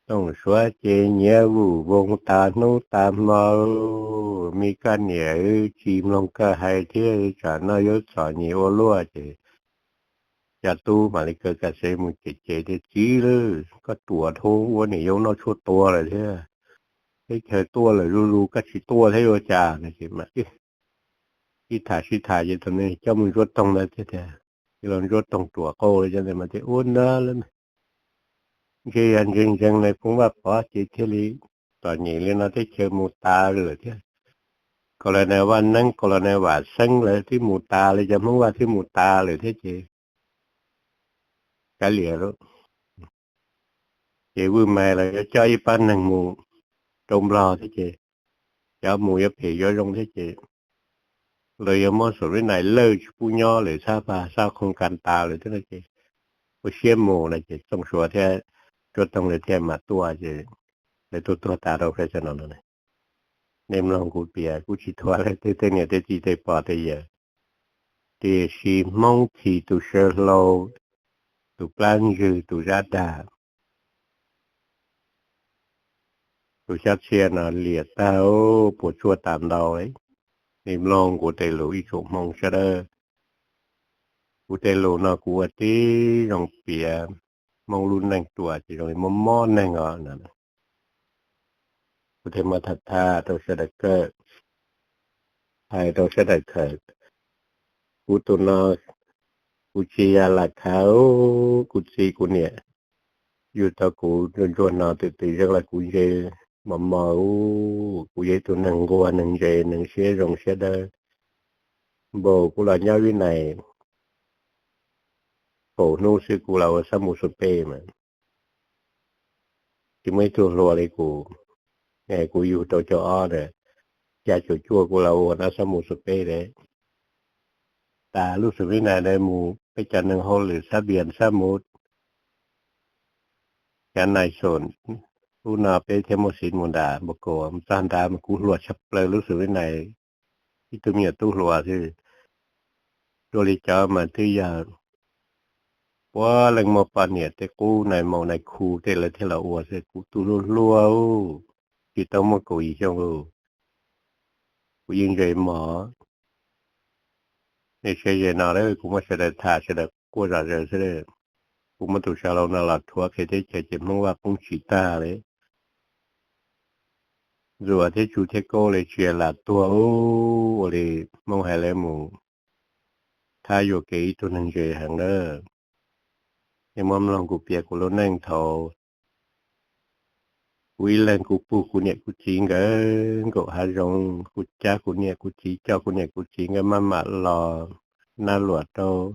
Txooj Suav ces nyiav vum voos tas hnub tas hmo, me koj niam tsis mloog koj hais thiab, tsam no yuav txom nyem ua luaj ces cov tub mam li kaw kas xev mus cem cem tias txiv lauj, koj ruam dhau ua niam yau noj tshuaj tuag lawm thiab, teb chaws tuaj lawm zuj zus koj tsis tuaj thiab yuav cas no ces mam sib tham sib tham ces thaum nws coj mus Ntsuab Toog ntawd thiaj tias, los Ntsuab Toog ruam qauj li cov ntawd mas tias ua ntawd lawm, ntshe yog ntseeg ntseeg Nais Phoo Vaj Pov ces thiaj li txom nyem li no teb chaws mus tas lawm thiab. Kaus Lam Nais Vaj Neeb, Kaus Lam Nais Vam Xeeb lawv twb mus tas li, cov Hmoob Vaj twb mus tas lawm thiab ces kav liam lauj. Ces Vwj Mais los yuav coj ib pab neeg mus rau Nplog thiab ces cov mus yuav phem yuav zoo thiab ces lawv yuav muab Xus Vib Nais lawj tsis pub nyob lawm, xab pas xab qhoo kas tas lawm thiab no ces ua siab mus no ces Txooj Suav thiab Tsuab Toog lawv thiaj mam tuaj ces lawv tuaj tuag tas rau Fresno no. Nej mloog kuv piav, kuv tsis thuam leej twg tej niam tej txiv tej pog tej yawg, tiam sis Hmoob Thim tus saw hlau, tus plab ntswg, tus zab dag, tus xyab txhia no liam tag puas tsuaj tas ntau. Nej mloog kuv tej lus ib tsoom Hmoob sawv daws, kuv tej lus no kuv ua tib zoo piav Hmoob lub neej tuaj ces zoo li mob mob neeg os no. Kuv thiaj muab tham tham rau sawv daws kawm, hais rau sawv daws kawm. Kuv tus no kuv tsis yog lam khav, kuv txiv kuv niam yug tau kuv ntsuag ntsuag no twm twm zeej los kuv ntse mos mos, kuv yog ib tug neeg nquag neeg ntse neeg siab zoo siab dawb. Npaum kuv los nyob Vib Nais kaum hnub xwb kuv los ua xab mus xus peb mas tsis muaj ib tug hluas li kuv. Kuv yug rau caum ob ntawd, xya caum cuaj kuv los ua nab xab mus xus peb lawm. Tas lub xus Vib Nais ntawd mus peb cov neeg hauj lwm xab npias xab mus cov nais xum, ub no peb thiaj muaj xiv mus nram npau kaus mus txog nrad mas kuv hluas tshaj plaws lub xus Vib Nais, ib tug me nyuam tub hluas xwb. Dua li cov mas twb yog puav leej muaj poj niam tej qub nais maum nais khu tej lawv thiaj los ua xwb, kuv tus hluas hluas tsis tau muaj kaum yim xyoo, kuv yeej ntse mos. Nej saib ze no, kuv muab sawv daws tham sawv daws quaj zom zaws xwb. Kuv muab tus sav laus no los rhuav qhia teb chaws ces Hmoob Vaj poob tsis tag li. Zuam thiab tsu thiab kaub li tsis lam tuag ua li Hmoob hais lawv mus thab yuam kev ib tug neeg ntse heev lawm. Nej muab mloog kuv piav kuv lub neej thaum kuv ib leeg kuv pug kuv niam kuv txiv nkawd nkaum hav zoov, kuv cab kuv niam kuv txiv coj kuv niam kuv txiv nkawd maj mam los Nab Luam rau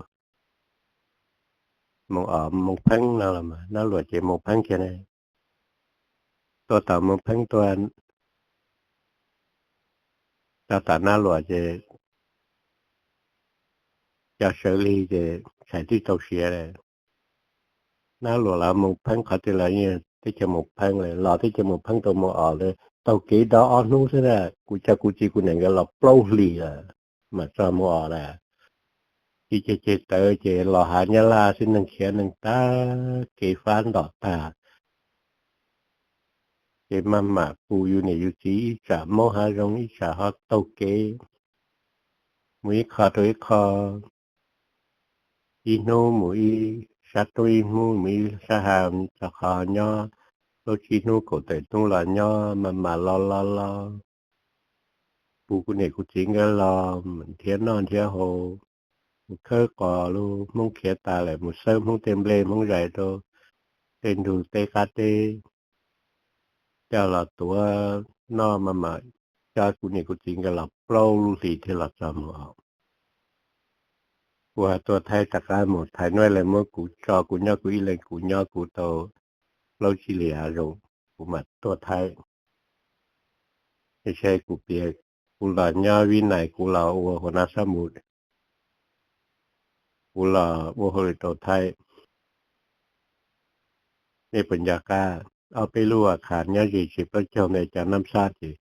Moos Os Moos Pheeb no los mas Nab Luam ces Moos Pheeb kiag ne. Tuaj tom Moos Pheeb tuaj txog tom Nab Luam ces cov sawv lig ces tshais twb tau siav lawm. Nab luam los mus pheeb qhov twg los yeej teb chaws mus pheeb lawm, los teb chaws mus pheeb rau mus os lawm, taug kev do ob hnub xwb na, kuv coj kuv txiv kuv niam nkawd los plaub hlis lawm mam txog mus os lawm. Ces ceg ceg tawv ces los hav Nyab Laj xwb, neeg khiav neeg tag, kev fab ntom tag. Ces maj mam pus yus niam yus txiv ib tsam maub hav zoov ib tsam ho taug kev mus ib qho rau ib qho, ib hnub mus ib sab roob, ib hnub mus ib sab hav, txog qhov nyob plaub tsib hnub kaum tawm hnub los nyob, maj mam los los los pus kuv niam kuv txiv nkawd los nrhiav noj nrhiav haus, mus khawb qos lub Hmoob khiav tas lawm, mus xawb Hmoob tej nplej Hmoob zais rau tej ntug teb qab teb, coj los tuav noj, maj mam coj kuv niam kuv txiv nkawd los plaub lub hlis thiaj los txog mus os. Kuv ho tuaj Thaib rov qab mus, Thaib nuav lawv muab kuv tso kuv nyob kuv ib leeg, kuv nyob kuv tau plaub tsib hlis hav zoov, kuv mam tuaj Thaib. Es kuv piav, kuv los nyob Vib Nais, kuv los ua huas nab xab mus, kuv los ua hauj lwm rau Thaib. Nej puas nco qab ob peb lub a khas nyob ze tsev plaub caug ntawd cov nab xab ces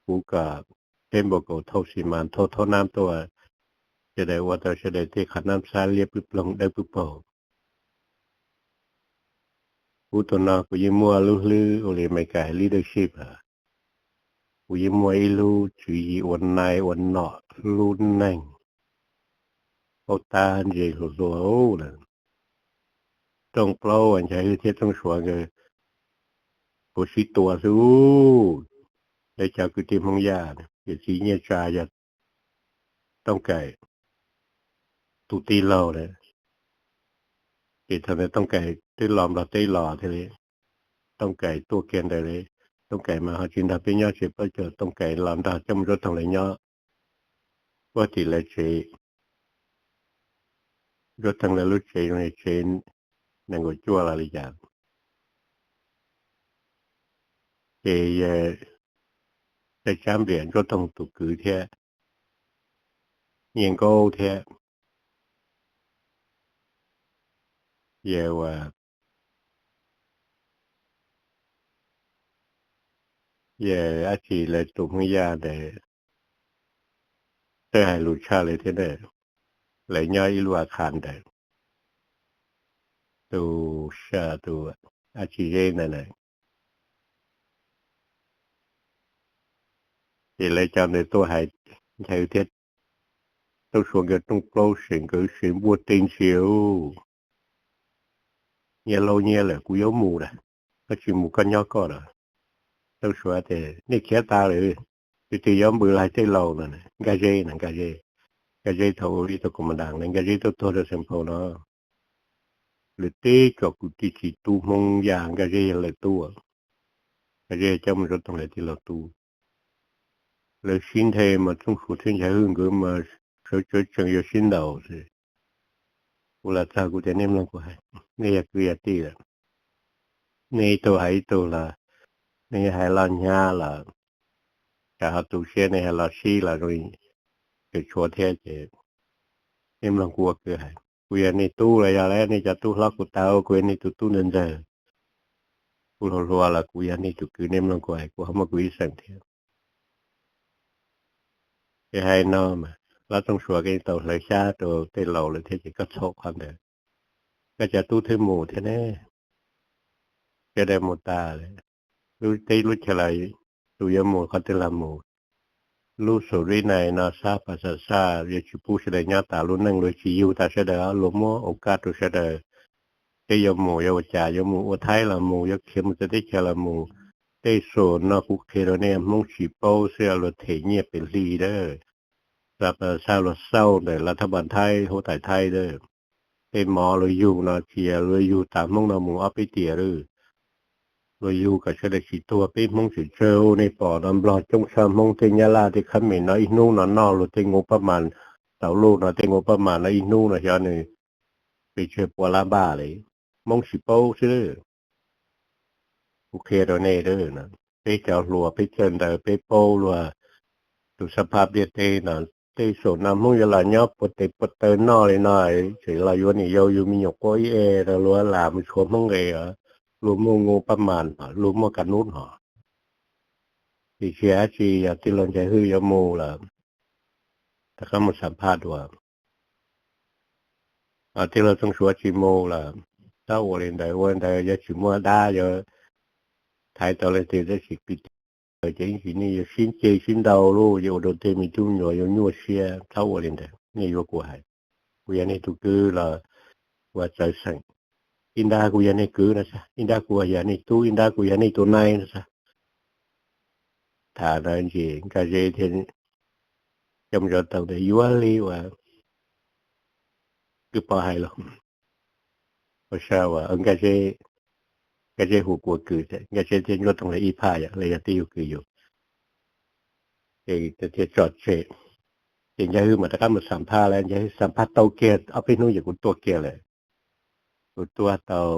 kuv kom peb npau kaus thauj xis mas thauj thauj nab tuaj, sawv daws ua tau sawv daws tej qhov nab xab liab pwb ploog dawb pwb paug. Kuv tus no kuv yeej muaj lub hlwb ua li Amelikas hais leadership, kuv yeej muaj ib lub tswv yim ua nai ua nom hlub neeg, paub tab ntse hluas hluas lawm. Rooj plaub uas Nchaiv Hwj thiab Rooj Suav nkawd puav sib tua xwb. Lawv cov kwv tij Hmoob Yaj, yawm txiv Nyiaj Tsa yog Tooj Kaim tus tij laug lawm. Ces thaum ntawd Tooj Kaim twb los Nplog teb los thiaj li, Tooj Kaim tuaj kiag ntawd li. Tooj Kaim mas ho tsis nrog peb nyob tsev plaub caug, Tooj Kaim los nrog coj mus Ntsuab Toog lawv nyob puag tim lawv tsev. Ntsuab Toog lawv lub tsev zoo li tsev nees nkaum cuaj los li cas. Ces yawg Txawj Tsab Npliam, Ntsuab Toog tus kwv thiab, Nyiaj Nkaub thiab yawg ua, yawg dab tsi lawv tus Hmoob Yaj ntawd, txawj hais lus tshaj lawv thiab ntag. Lawv nyob ib lub a khas ntawd, tus sa tus dab tsi Zeb ntawd na. Ces lawv cov ntawd tuaj hais Nchaiv Hwj thiab Tooj Suav nkawd rooj plaub seem nkawd seem npuaj teg ntsia, Nyiaj laub nyiab lawm, kuv yuav mus lawm, koj tsis mus koj nyob koj lawm. Tooj Suav tias nej khiav tas lawm, twg twg yuav npws los hais tej laus no. Nkaj Zeb na, Nkaj Zeb, Nkaj Zeb thaum ua ib tug koom mas das na, Nkaj Zeb tuaj tuag rau Xeem Phau no. Lawv teb tsom kwv tij txiv tub Hmoob Yaj, Nkaj Zeb yog lawv tub, Nkaj Zeb coj mus Ntsuab Toog lawv tij laug tub. Lawv sib nthe mas Tooj Suav thiab Nchaiv Hwj nkawd mas sawv tsawv tsees yuav sib ntaus xwb. Kuv los txog kuv tias nej mloog kuv hais, nej yog kwv yog tij lawm, nej ib tug hais ib tug los, nej hais los hnyav los, tsam ho tu siab, nej hais los sib los zoo li tshuav thiab ces nej mloog kuv ua kwv hais. Kuv yog nej tub los yog lawm, nej cov tub hlob kuv tau, kuv yog nej tus tub ntxawg ntxawg, kuv hluas hluas los kuv yog nej tus kwv, nej mloog kuv hais, kuv ho muaj kuv ib xeem thiab. Ces hais no mas Lob Tooj Suav koj tau hlawv xyab rau tej laus lawm thiab ces koj txhaum qhov ntawd, koj cov tub thiaj mus thiab ne. Sawv daws mus tas lawm, lub teb lub chaw los tus yuav mus qhov twg los mus. Lub Xus Ris Nais no sab Pas Xas Xaj yuav tsis pub sawv daws nyob tas, lub neej luag tsis yug tas sawv daws, luag muab ua kaj rau sawv daws. Peb yuav mus yuav ua cas, yuav mus ua Thaib los mus, yuav khiav mus txawv teb chaws los mus. Tej Xus no kuv qhia rau nej, Hmoob tsis paub xwb, luag them nyiaj pes hli lawm. Sab Pas Xas Xaj luag xauj ntawm lav thab pas Thaib, huab tais Thaib lawm. Tej mov luag yug no tsis yog luag yug tas Hmoob no mus ob peb tiam lawm. Luag yug kom sawv daws tsis tuag, peb Hmoob tseem tsawg, nej pom no Nplog coob tshaj Hmoob, tej Nyab Laj tej Khab Mem no ib hnub no noj luag tej nkaus paj mas, tau luj no tej nkaus paj mas no ib hnub no xyov nws pes tsawg pua lab npaj li. Hmoob tsis paub xwb. Kuv qhia rau nej, peb cov hluas peb txawj ntawv peb paub luag tus xab phab ntiaj teb no, tej xaum no Hmoob yuav los nyob puas tes puas taw noj li no, tseem los yuav niam yau yug me nyuam quaj ib e rau luag lam mus tshuav Hmoob nqe, luag muaj nqu pab mas, luag muaj ka nub no. Tiam sis dab tsi yog tij laug Nchai Hwj yuav mus lawm, rov qab mus xam phaj dua. Tij laug Txooj Suav tsis mus lawm, txhob ua li ntawd, ua li ntawd yog tsis muaj dab yuav thaiv tau leej twg tab sis kwv tij ces ib ntsis nej yuav sib ceg sib ntaus lauj, yuav ua rau tej me tub me nyuam yuav nyuaj siab, txhob ua li ntawd. Nej yuav kuv hais, kuv yog nej tus kwv los kuv txawv xeem, ib nrab kuv yog nej kwv no xwb, ib nrab kuv yog nej tub, ib nrab kuv yog nej tus nai no xwb. Tham ntawd ntsis Nkaj Zeb thiaj coj mus zov toog tias yuav li uas kwv pov hais los, ua sa uas Nkaj Zeb, Nkaj Zeb hu kuv ua kwv, Nkaj Zeb thiaj Ntsuab Toog lawv ib phaj yom, lawv yog tib yug kwv yug. Ces thiaj tso tseg, ces Nchai Hwj mas rov qab mus xam phaj lawm, Nchai Hwj xam phaj tau kiag ob peb hnub ces kuv tuaj kiag lawm. Kuv tuaj tau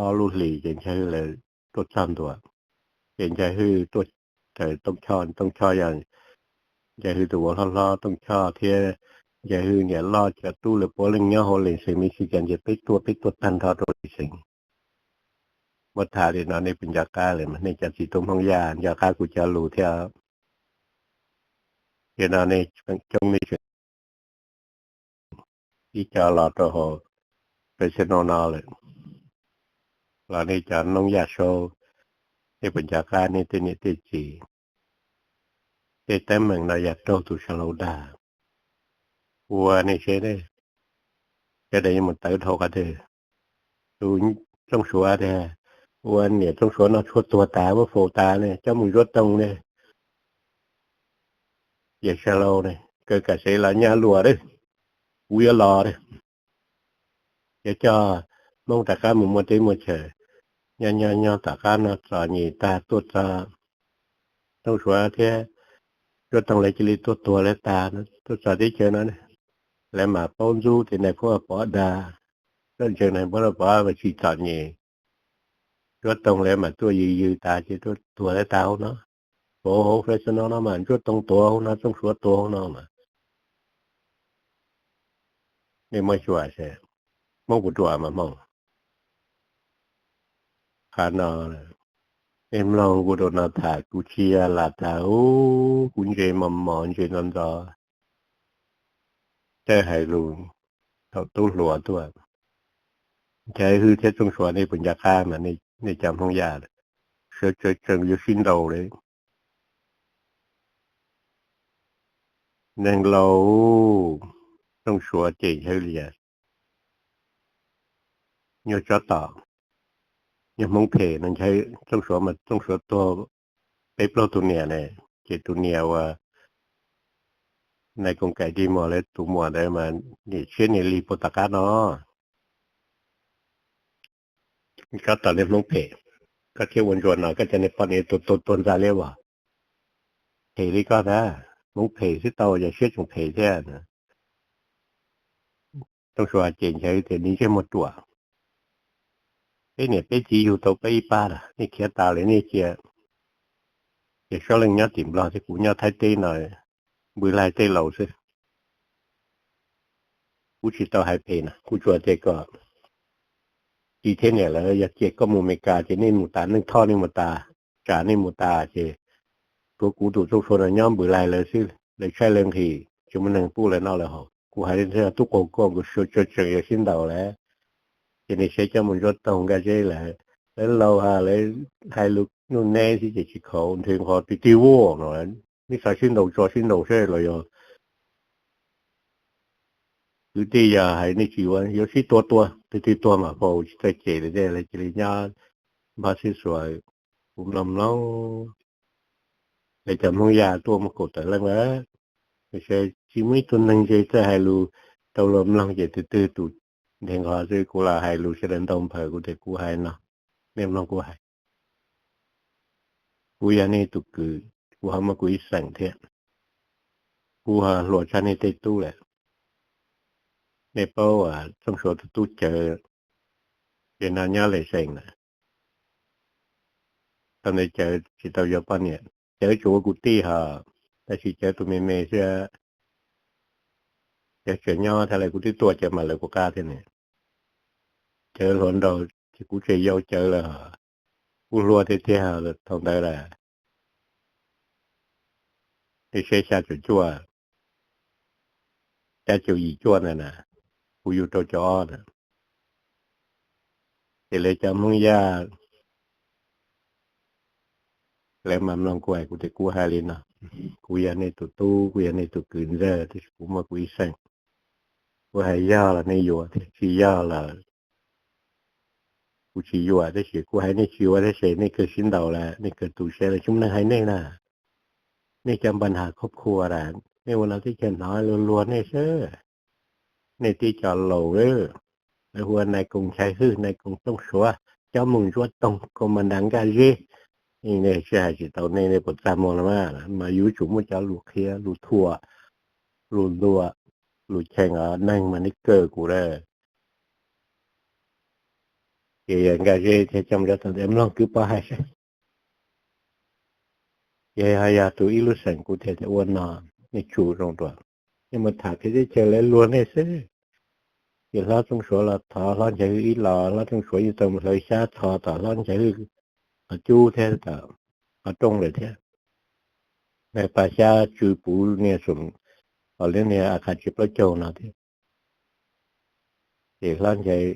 ob lub hlis ces Nchai Hwj lawv tuaj txog ntua, ces Nchai Hwj tuaj raws Tooj Choj, Tooj Choj yog Nchai Hwj tus vauv hlob hlob Tooj Choj thiab Nchai Hwj niam loj cov tub lawv puav leej nyob hauv Lees Xees Mes Xis Kas ces peb tuaj, peb tuaj tag nrho rau Lees Xees. Muab tham li no nej puas nco qab li mas nej cov txiv tub Hmoob Yaj nco qab kuv cov lus thiab. Ces no nej coob nej tseem ib co los rau hauv festival no lawm, los nej cov Hmoob Yaj Saub, nej puas nco qab nej tej niam tej txiv? Tej teeb meem no yog raug tus Sa Laus dag. Ua nej seb, sawv daws yuav mus tawv dhau qhov twg? Tus Txooj Suav tias, ua niam Txooj Suav no tshuav tuag tas muab faus tas ne, coj mus Ntsuab Toog ne. Yawg Sa Laus ne, kaw kam sev los nyab luas, kuv yuav los, yuav coj Hmoob rov qab mus muaj teb muaj chaw. Nyob nyob nyob tom qab no txom nyem tag tuaj txog, Txooj Suav thiab Ntsuab Toog lawv cia li tuaj tuag lawv tas, tuaj txog teb chaws no, lawv mam paub ntxub tias nais phub Pov dag, Ntsuab Toog nais phub Pov mas tsis txom nyem. Ntsuab Toog lawv mas tuaj yws yws tas ces tuaj tuag lawv tas hauv no. Pov hauv festival no mas Ntsuab Toog tuag hauv no, Txooj Suav tuag hauv no mas. Nej muab xyuas seb, Hmoob puas ruam mas Hmoob? Qhov no, nej mloog kuv rau no tham kuv tsis yog lam tham, kuv ntse mos mos ntse ntxov ntxov, txawj hais lus thaum tub hluas tuaj. Nchaiv Hwj thiab Txooj Suav nej puas nco qab mas, nej cov Hmoob Yaj, sawv tsees yuav sib ntaus li. Neeg laus, Txooj Suav cem Nchaiv Hwj li as, nyuag tsov tom, nyuag Hmoob phem no. Txooj Suav mas Txooj Suav tuag peb plaub tus niam ne, ces tus niam uas nais koom kaim dig muag lawv tus muam ntawd mas niam tshiab niam lig puag tom qab no. Tsov tom niag Hmoob phem, koj thiaj ua ntsuag no, koj cov niag poj niam tuag tuag tuag ntxa liab vog. Phem li koj ntag, Hmoob phem xwb tau, yog siab tseem phem thiab. Txooj Suav cem Nchaiv Hwj tias, nws ntsej muag ruam, peb niam peb txiv yug tau peb ib pab lawm, nej khiav tas lawm nej cia, ces sob leej nyob tim Nplog thiab kuv nyob Thaib teb no, npws laig tej laus xwb. Kuv tsis tau hais phem na, kuv tsuas tias kom txiv thiab niam lawv yog cia koj mus Meskas ces nej mus tas, neej thoj nej mus tas, tsam nej mus tas ces tshuav kuv tus Txooj Suav no nyob npws laig lawv xwb, lawv tshaib lawv nqhis, tsis muaj neeg pub lawv noj lawv haus. Kuv hais li ntawd tub qaug koj, kuv sawv tsees yuav sib ntaus lawm. Ces nej saib coj mus Ntsuab Toog Nkaj Zeb lawm, lawv laus ha, lawv hais lus nuj neb xwb ces tsis khaus, nrhiav nqho tig tig vuj no, nej xav sib ntaus tso sib ntaus seb los yog kwv tij yog hais nej tsis yuav, yuav sib tua tua, tig tig tuag mas faus tsis txawj cem li tej, lawv cia li nyob npab sib xuas. Kuv mloog mloog, lawv cov Hmoob Yaj tuaj muaj kaum tawm leej lawm, tsis muaj ib tug neeg ntse txawj hais lus rau luag mloog ces tus twg tus nrhiav nqho xwb. Kuv los hais lus sawv daws ntaus nphaws kuv tias kuv hais no, nej mloog kuv hais. Kuv yog nej tus kwv, kuv ho muaj kuv ib xeem thiab, kuv ho hluas tshaj nej tej tub lawm. Nej paub Txooj Suav tus tub Cawv, ces no nyob Lees Xees na, thaum ntawd Cawv tsis tau yuav poj niam, Cawv tsuas ua kuv tij ho, Tab sis cawv tus me me xwb, cawv tseem nyob thiab lawv kuv twb tua cawv mam lawv kuv qab thiab ne. Cawv hluas nraug ces kuv tseem yau cawv lawm, kuv hluas tiag tiag thaum ntawd lawm. Nej saib xya caum cuaj, xya caum yim cuaj ntawd na, kuv yug rau caum ob ntawd. Ces lawv cov Hmoob Yaj lawv mam mloog kuv hais, kuv tias kuv hais li no, kuv yog nej tus tub, kuv yog nej tus kwv ntxawg, tab sis kuv muaj kuv ib xeem. Kuv hais yog los nej yuam thiab, tsis yog los kuv tsis yuam, tab sis kuv hais nej tsis yuam tab sis nej kawg sib ntaus lawm, nej kawg tu siab lawm, tsis muaj neeg hais nej na. Nej cov npa nham khob khua lawm, nej ua no teb chaws hnov luag luag nej xwb. Nej tib co laus, lawv hu ua nais koos Nchaiv Hwj, nais koos Tooj Suav, coj moos Ntsuab Toog, koos mas nram Nkaj Zeb. Nej sib hais tsis tau nej, nej puas txaj muag los mas, mas yuav tsum muaj cov lus qhia, lus thuam, lus ntuas, lus cheem os, neeg mas nej kawg kuv lawm. Ces Nkaj Zeb thiaj coj mus rau tom ntawd mloog kwv pov hais saib. Ces ho yog tus ib lub xeem kuv thiaj tias ua no, nej tsum zoo dua, nej mus tham pem teb chaws lawv luag nej xwb. Ces hlob Txooj Suav los thov hlob Nchaiv Hwj ib los, hlob Txooj Suav yeej tau mus hlawv xyab txhos tom hlob Nchaiv Hwj qhov cub thiab tom qhov rooj lawm thiab. Nws pas xyab tsw puv niag xum, os, lub niag a qha tsis plaub caug no thiab. Ces hlob Nchaiv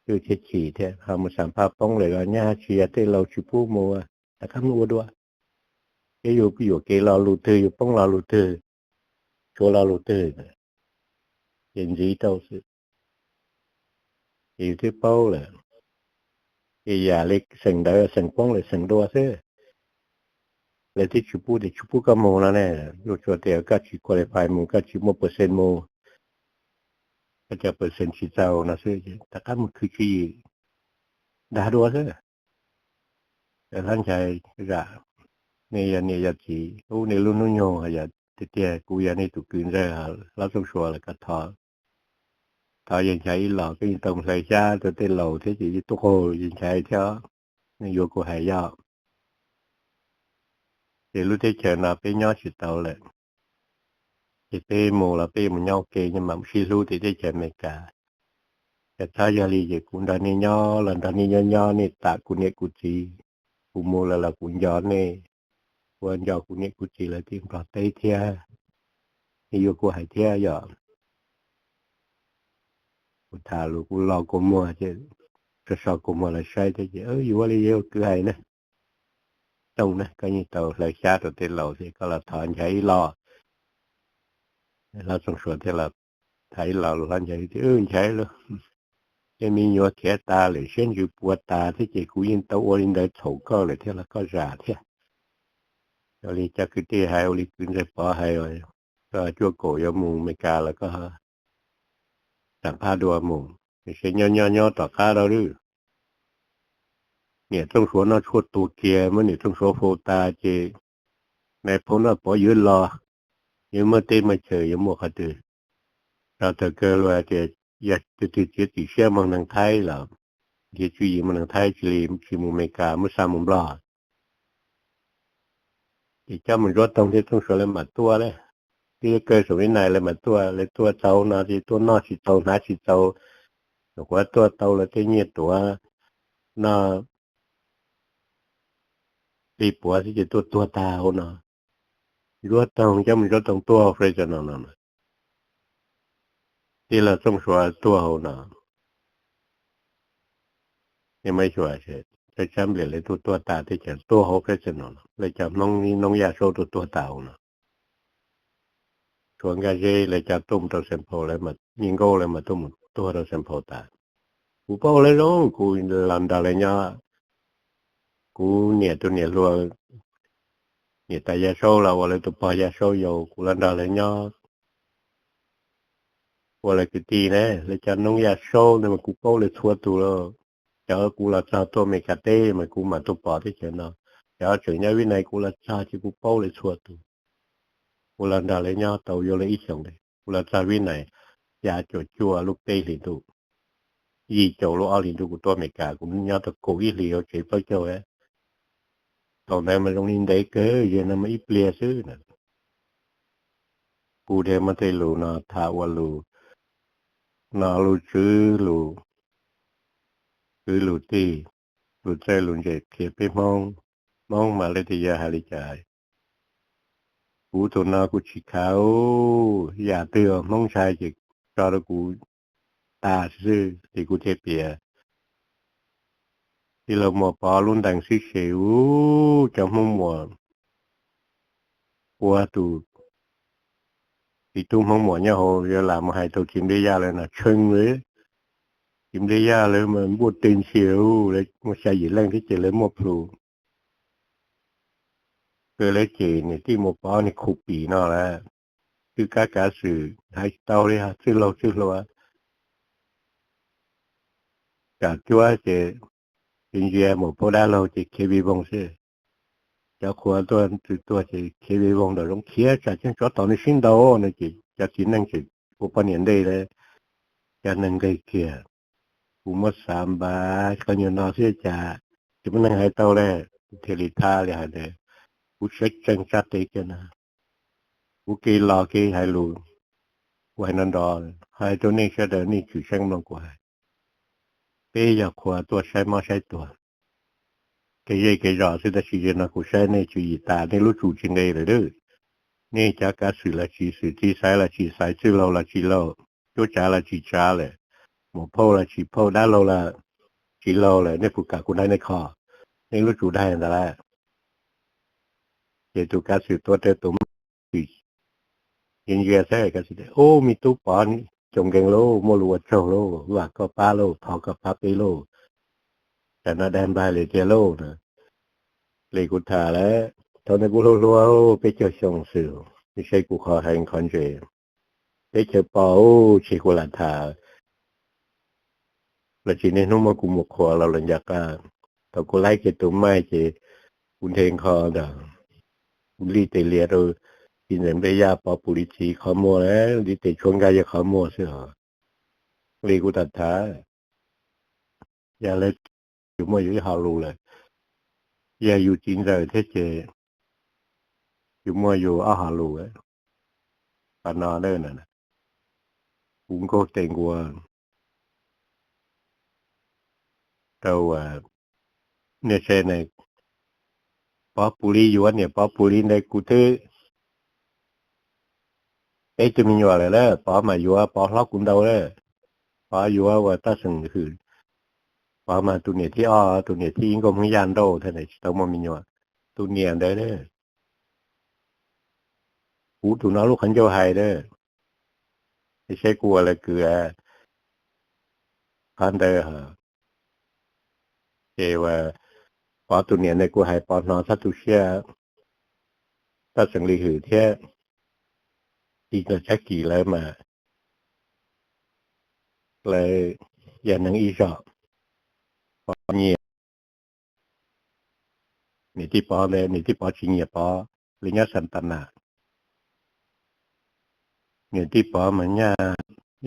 Hwj thiaj chim thiab ho mus xam phaj poob lawm los nyaj tsis yog tej laus tsis pub mus, rov qab mus ua dua. Ces yus yuam kev lo lus twg, yus poob lo lus twg, tshuav lo lus twg, ces ntxiv rau xwb. Ces yus twb paub lawm, ces yam li xeem ntawd xeem poob lawm xeem dua xwb. Lawv twb tsis pub tias tsis pub koj mus no ne, lub tsuas tias koj tsis qualify mus, koj tsis muaj percent mus, koj cov percent tsis txaus no xwb, rov qab mus khwv tswv yim dag dua xwb. Hlob Nchaiv Zam, nej yog niam yog txiv, ub, nej lub hnub nyoog yog tiag tiag, kuv yog nej tus kwv ntxawg, hlob Txooj Suav lawv kom thov, thov Yawg Nchaiv ib los, koj yeej tau hlawv xyab rau tej laus thiab ces yeej tuaj qaug Yawg Nchaiv thiab, nej yuav kuv hais yog. Ces lub teb chaws no peb nyob tsis tau lawm, ces peb mus los peb mus nyob ua ke, nyob mam mus sib hlub tim teb chaws Amelikas. Ces txhob yog li ces kuv nrog nej nyob los nrog nej nyob nyob, nej tam kuv niam kuv txiv, kuv mus lawm los kuv nco nej, kuv nco kuv niam kuv txiv lawv tim Nplog teb thiab, nej yuav kuv hais thiab yom. Kuv tham lus kuv lo kua muag ces so so kua muag los saib thiab ces, yuav li yog kwv hais na, zoo na, koj yeej tau hlawv xyab rau tej laus thiab, koj los thov Nchaiv ib los. Hlob Txooj Suav thiaj los tham ib los, hlob Nchaiv tias, Nchaiv lauj, tej me nyuam khiav tas lawm, siab ntsws puas tas thiab ces kuv yeej tau ua li ntawd txhaum koj lawm thiab los koj zam thiab. Ua li cov kwv tij hais, ua li kwv ntxawg Pov hais, koj cuaj kaum yuav mus Amelikas los koj xam phaj dua mus, nws saib nyob nyob nyob tom qab rau lawm. Niam Txooj Suav noj tshuaj tuag kiag, muab niam Txooj Suav faus tas ces nais phoo Noj Pov yuav los, yuav muaj teb muaj chaws, yuav muaj qhov twg. Rau thaum kawg luag tias yog tus twg txiav txim siab moog neeg Thaib los, nrhiav tswv yim moog neeg Thaib, tsis li tsis mus Amelikas, muab xa mus Nplog. Ces coj mus Ntsuab Toog thiab Txooj Suav lawv mam tuaj lawm. Tib lub kawg saum Vib Nais lawv mam tuaj, lawv tuaj txaus no ces tuaj noj tsis txaus hnav tsis txaus, nyuam qhuav tuaj tau lawv tej nyiaj tuav noj li puav xwb ces tuaj tuag tag hauv no. Ntsuab Toog, coj mus Ntsuab Toog tuag hauv Fresno no. Tij laug Txooj Suav tuag hauv no. Niaj muaj ib xyuas, tsab tsab npliam lawv tuaj tuag tas teb chaws tuag hauv Fresno no, lawv cov Hmoob Noob Yaj Saub tuaj tuag tas hauv no. Tshuav Nkaj Zeb lawv cov tuaj mus rau Saint Paul, Yij Nkauj lawv mas tuaj mus tuag rau Saint Paul tas. Kuv paub lawv zoo, kuv los nrog lawv nyob. Kuv niam tus niam hluas, niam tais Yaj Saub los ua lawv tus pog Yaj Saub yau, kuv los nrog lawv nyob ua lawv kwv tij ne. Lawv cov Noob Yaj Saub ntawd mas kuv paub lawv txhua tus lawm. Cov kuv los txog tuaj Amelikas teb mas kuv mam tuaj pom teb chaws no. Cov tseem nyob Vib Nais kuv los txog ces kuv paub lawv txhua tus. Kuv los nrog lawv nyob tau yuav luag ib xyoos, kuv los txog Vib Nais xya caum cuaj lub peb hlis ntuj, yim caum lub ob hlis ntuj kuv tuaj Amelikas, kuv nyob tau kaum ib hlis hauv tsev plaub caug. Thaum ntawd mas zoo li ntev kawg, yog no mas ib pliag xwb na. kuv thiaj muab tej lus no tham ua lus no lus tswv lus kwv lus tij, lus txawj lus ntse qhia peb Hmoob, Hmoob mas leej twg yuav hais li cas. Kuv tus no kuv tsis khav, yam twg uas Hmoob ntshai ces tso rau kuv tas xwb ces kuv thiaj piav. Tij laug Muas Pov lub ntees sib se, u, cov Hmoob Muas ua tus txiv tub Hmoob Muas nyob hauv Yab Las mus hais rau txiv Npliaj Yaj lawv no tshee li. Txiv Npliaj Yaj lawv mas npuaj teg ntxhias, lawv muaj xya yim leej thiab ces lawv muaj plhus. Kawg lawv cem niam tij Muas Pov niag khu pim no lawm. Twb kab kav xwm hais tsis tau li, txwj laug txwj hluas kam cuab ces ntsia mus phauj dab laug ces khiav vij voog xwb. Cov qhua tuaj txwm tuaj ces khiav vij voog nram zoov khiav tsam tseeb tsov tom nws sib ntaus no ces cov txiv neej tseem ua poj niam ntej lawm, cov neeg nqig kiag. Kuv muab xav npav qhov nyuag no xwb cas tsis muaj neeg hais tau li, kuv thiaj li thab li hais tias kuv siab tsees tsa tes kiag na. Kuv kev los kev hais lus, kuv hais nrov nrov hais rau nej sawv daws nej tshwm seeb mloog kuv hais. Peb yog qhua tuaj saib mob saib tuag, kev zej kev zos xwb tab sis yog no kuv saib nej tswv yim tas, nej lub tsum tsis nqe lawm. Nej cov kav xwm los tsis xwm, txiv xaiv los tsis xaiv, txwj laug los tsis laug, cuab tsav los tsis tsav lawm, muam phauj los tsis phauj, dab laug los tsis laug lawm, nej puas kam kuv hnav nej kho? Nej lub tsum daig ntawd lawm. Ces tus kav xwm tuav rawv tus maj, ntsia ntsia saib, kav xwm tias, Ub, me tub Pov, coob nkees lauj, muaj lus ua tsaug lauj, vam koj pab lauj, thov koj pab peb lauj, tam no daig npaig li tiag lauj na. Li kuv tham lawm, thaum ntawd kuv hluas hluas peb caug xyoo xwb, nej saib kuv qhov heev qhov ntse, teb chaws pom, tseg kuv lam tham los tsis niaj hnub muab kuv mus qhuas los lawm ncaj qab. Thaum kuv laib kiag tus maj ces kuv nthe nkho ntawd, kuv li tes lias rau txiv ntxawm Npliaj Yaj Pov pus li txiv qhov muag, li tes tshuab nkaj yog qhov muag xwb os. Li kuv tham tham, yog lawv yuav muaj yus ib ho lus lawm, yog yus txiv ntxawm thiab ces yus muaj yus ob ho lus. Qhov no kuv nkaug tes nkuas rau niaj tse ne, Pov pus li yuav niam Pov pus li ntawd kuv twb peb tug me nyuam lawm lawm, Pov mas yuav Pov hlob kuv ntau lawm. Pov yuav uas Taj Xeem Hwm, Pov mas tus niam thib ob, tus niam thib ib nkauj Hmoob Yaj Nrauj thiab tsis tau muaj me nyuam. Tus niam ntawd, kuv tus no lub qhov ncauj hais, es saib kuv ua lawv kwv qhov ntawd. Ces Pov tus niam ntawd kuv hais Pov hnov txhob tu siab, Taj Xeem Lis Hwm thiab Txiv Ntxawm Tsab Kis lawv mas lawv yog neeg ib zog. Pov nyiam niam tij Pov ntawd, niam tij Pov tsis nyiam Pov, lawv nyob Santana. Niam tij Pov mas nyaj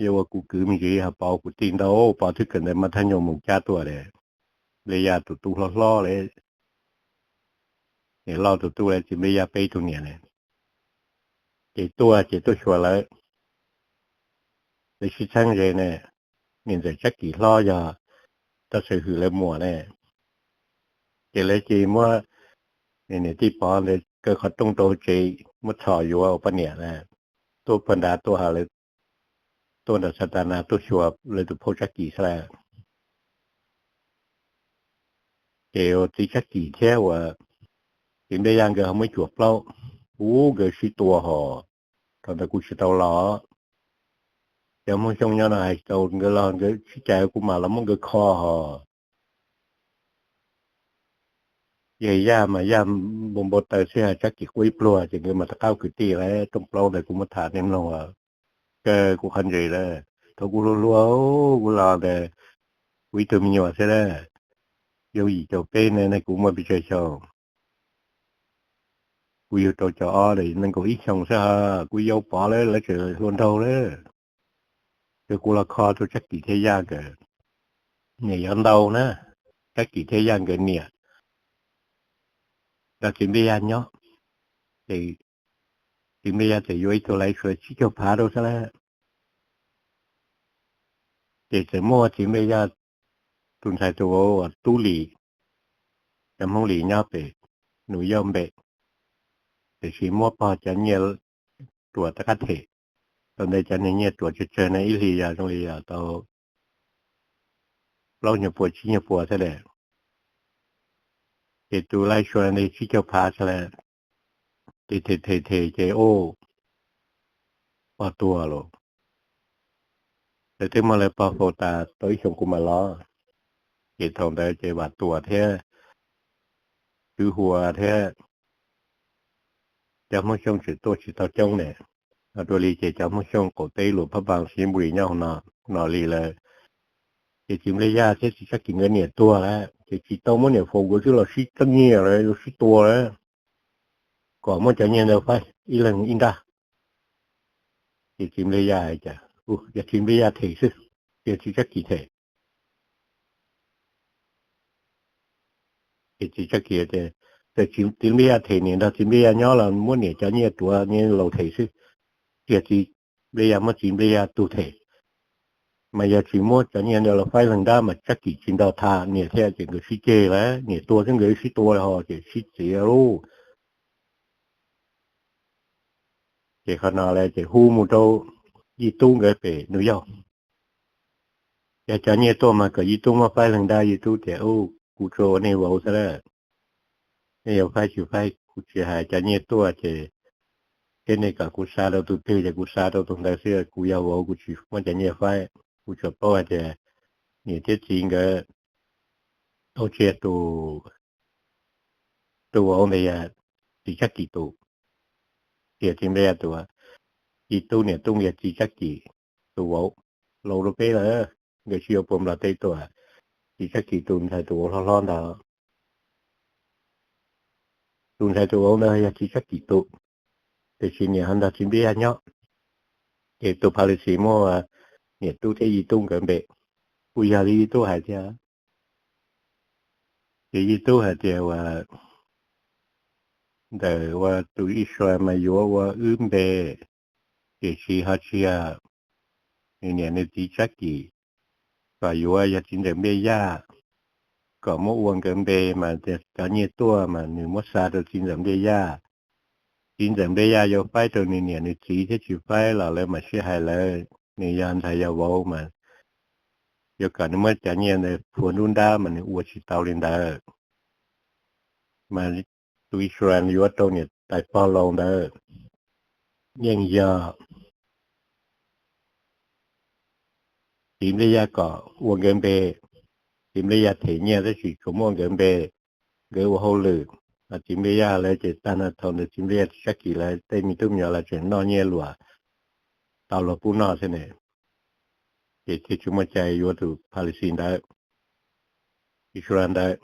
yuav ua kuv kwv me ntsis, ho Pov ua kuv tij ntau, Pov twb kawm ntawv mas thaj nyuag mus cab tuaj li. Li yam tus tub hlob hlob li, niam loj tus tub li, txiv npe yog peb tug niam li. Ces tuaj ces tuaj xyuas lawv, lawv sib txheeb ze ne, niam ntxawm Tsab Kis hlob yog Taj Xeem Hwm lawv muam ne. Ces lawv cia muab niam tij Pov ntawd kaw qhov rooj rau tsev muab txhom yuav ua poj niam na. Tuaj puag nrad tuaj, tuaj nram Santana tuaj xyuas lawv tus phauj Tsab Kis xwb lawm. Ces ua txiv Tsab Kis thiab ua txiv Npliaj Yaj nkawd ho muaj ib cuam plaub, ub nkawd sib tua hos. Thaum ntawd kuv tsis tau los, cov Hmoob Xyooj nyob no hais tsis tau, nkawd los nkawd sib cais kuv mam los muab nkawd kho hos. Yawg Yaj mas Yaj npau npau taws xwb, Tsab Kis quaj ib pluag ces nkawd mas rov qab ua kwv tij lawm. Rooj plaub ntawd kuv muab tham nej mloog, kawg kuv qhov ntse lawm. Thaum kuv hluas hluas, kuv los ntawd kuv ib tug me nyuam xwb lawm, yooj yim caum peb ne, kuv muaj pes tsawg xyoo? Kuv yug rau caum ob lawm, nees nkaum ib xyoo xwb, kuv yau Pov lawm, lawv tseem hluas nraug lawm. Ces kuv los kho rau Tsab Kis thiab Yaj nkawd, niam yau ntau na, Tsab Kis thiab Yaj nkawd niam nrog txiv Npliaj Yaj nyob. Ces Txiv Nplij Yaj txawm yuav ib tug lais suav tsib caug phav rau xwb lawm. Ces txawm muaj Txiv Nplij Yaj tus ntxhais tus vauv uas Tub Lis, cov Hmoob Lis nyob pem Nus Yauj npe, tiam sis muab pog cov nyiaj ruas rov qab them. Thaum ntawd cov niag nyiaj ruas tsawg tsawg na ib hlis yog zoo li yog tau plaub nyuag puas tsib nyuag puas thiab lawm. Ces tus lais suav ntawd tsib caug phav xwb lawm, ces them them them ces ua pog tuag lawm. Lawv twb muab lawv pog faus tas tau ib xyoos kuv mam los. Ces thaum ntawd ces Vam Tuam thiab Tswv Huas thiab cov Hmoob Xyooj tseem tuaj tsis tau coob ne. Ho dua li ces cov Hmoob Xyooj qaum teb Luam Phab Npas Xeev Npus Lis nyob hauv no, no li lawm. Ces Txiv Nplij Yaj thiab Txiv Tsab Kis nkawd niam tuag lawm ces tsis tau muab niam faus, nkawd twb los sib txeeb nyiaj lawm, los sib tua lawm, kom muab cov nyiaj ntawd faib ib leeg ib nrab. Ces Txiv Nplij Yaj hais tias, yog Txiv Nplij Yaj them xwb, cia Txiv Tsab Kis them. Ces Txiv Tsab Kis tias, txawm Txiv Nplij Yaj them niam nrog Txiv Nplij Yaj nyob los muab niam cov nyiaj ruas nyiaj laus them xwb, cia Txiv Nplij Yaj muab Txiv Nplij Yaj tug them. Mas yog tsis muab cov nyiaj ntawd los faib leeg nrab mas Tsab Kis tsis nto tha niam thiab, ces nkawd sib ceg lawm, niam tuag xwb nkawd sib tua ho ces sib txiav lauj. Ces qhov no lawm ces hu mus rau Yij Tub nkawd pem Nus Yauj. Yog cov nyiaj tuaj mas kom Yij Tub muab faib leeg nrab, Yij Tub tias, kuv tsuas ua nej vauv xwb lawm, nej yuav faib tsis faib kuv tsis hais, cov nyiaj tuaj ces thiab nej kom kuv xa rau tus twg ces kuv xa rau tus ntawd xwb, kuv yog vauv kuv tsis muab cov nyiaj faib, kuv tsuas paub hais tias niam thiab txiv nkawd tau tsiag tus, tus vauv ntawd yog Txiv Tsab Kis tus, tias Txiv Nplij Yaj tus, Yij Tub niam tub yog Txiv Tsab Kis tus vauv, laus rau peb lawm, nkawd sib yuav puag Nplog teb tuaj, Txiv Tsab Kis tus ntxhais tus vauv hlob hlob ntawd. Tus ntxhais tus vauv ntawd yog Txiv Tsab Kis tus, tiam sis niam ho nrog Txiv Nplij Yaj nyob. Ces tus Pha Lis Xis muab niam tub thiab Yij Tub nkawd npe, kuj yog li Yij Tub hais thiab. Ces Yij Tub hais tias uas ntawm uas tus Israel mas yuav ua wb npe, tiam sis ho tsis yog nws niam nws txiv Tsab Kis, kom yuav yog Txiv Ntxawm Nplij Yaj, kom muab ua nkawd npe mas cov nyiaj tuaj mas nws muab xa rau Txiv Ntxawm Nplij Yaj. Txiv Ntxawm Nplij Yaj yuav faib rau nws niam nws txiv thiab tsis faib los lawv mam sib hais lawv, nws yog ntxhais yog vauv mas yuav kom nws muab cov nyiaj ntawd phua nruab nrab mas nws ua tsis tau li ntawd. Mas tus Israel yuav rau niam tais pog laus ntawd yeej yog Txiv Nplij Yaj kom ua nkawd npe. Txiv Nplij Yaj them nyiaj tab sis tsuas muab nkawd npe, nkawd ua hauj lwm. Txiv Nplij Yaj lawv ces tag no thaum ntawd Txiv Nplij Yaj Txiv Tsab Kis lawv tej me tub me nyuam lawv tseem noj nyiaj luam tau luag pub noj xwb ne, ces thiaj tsis muaj cai yuav tus Pha Lis Xis ntawd, Israel ntawd.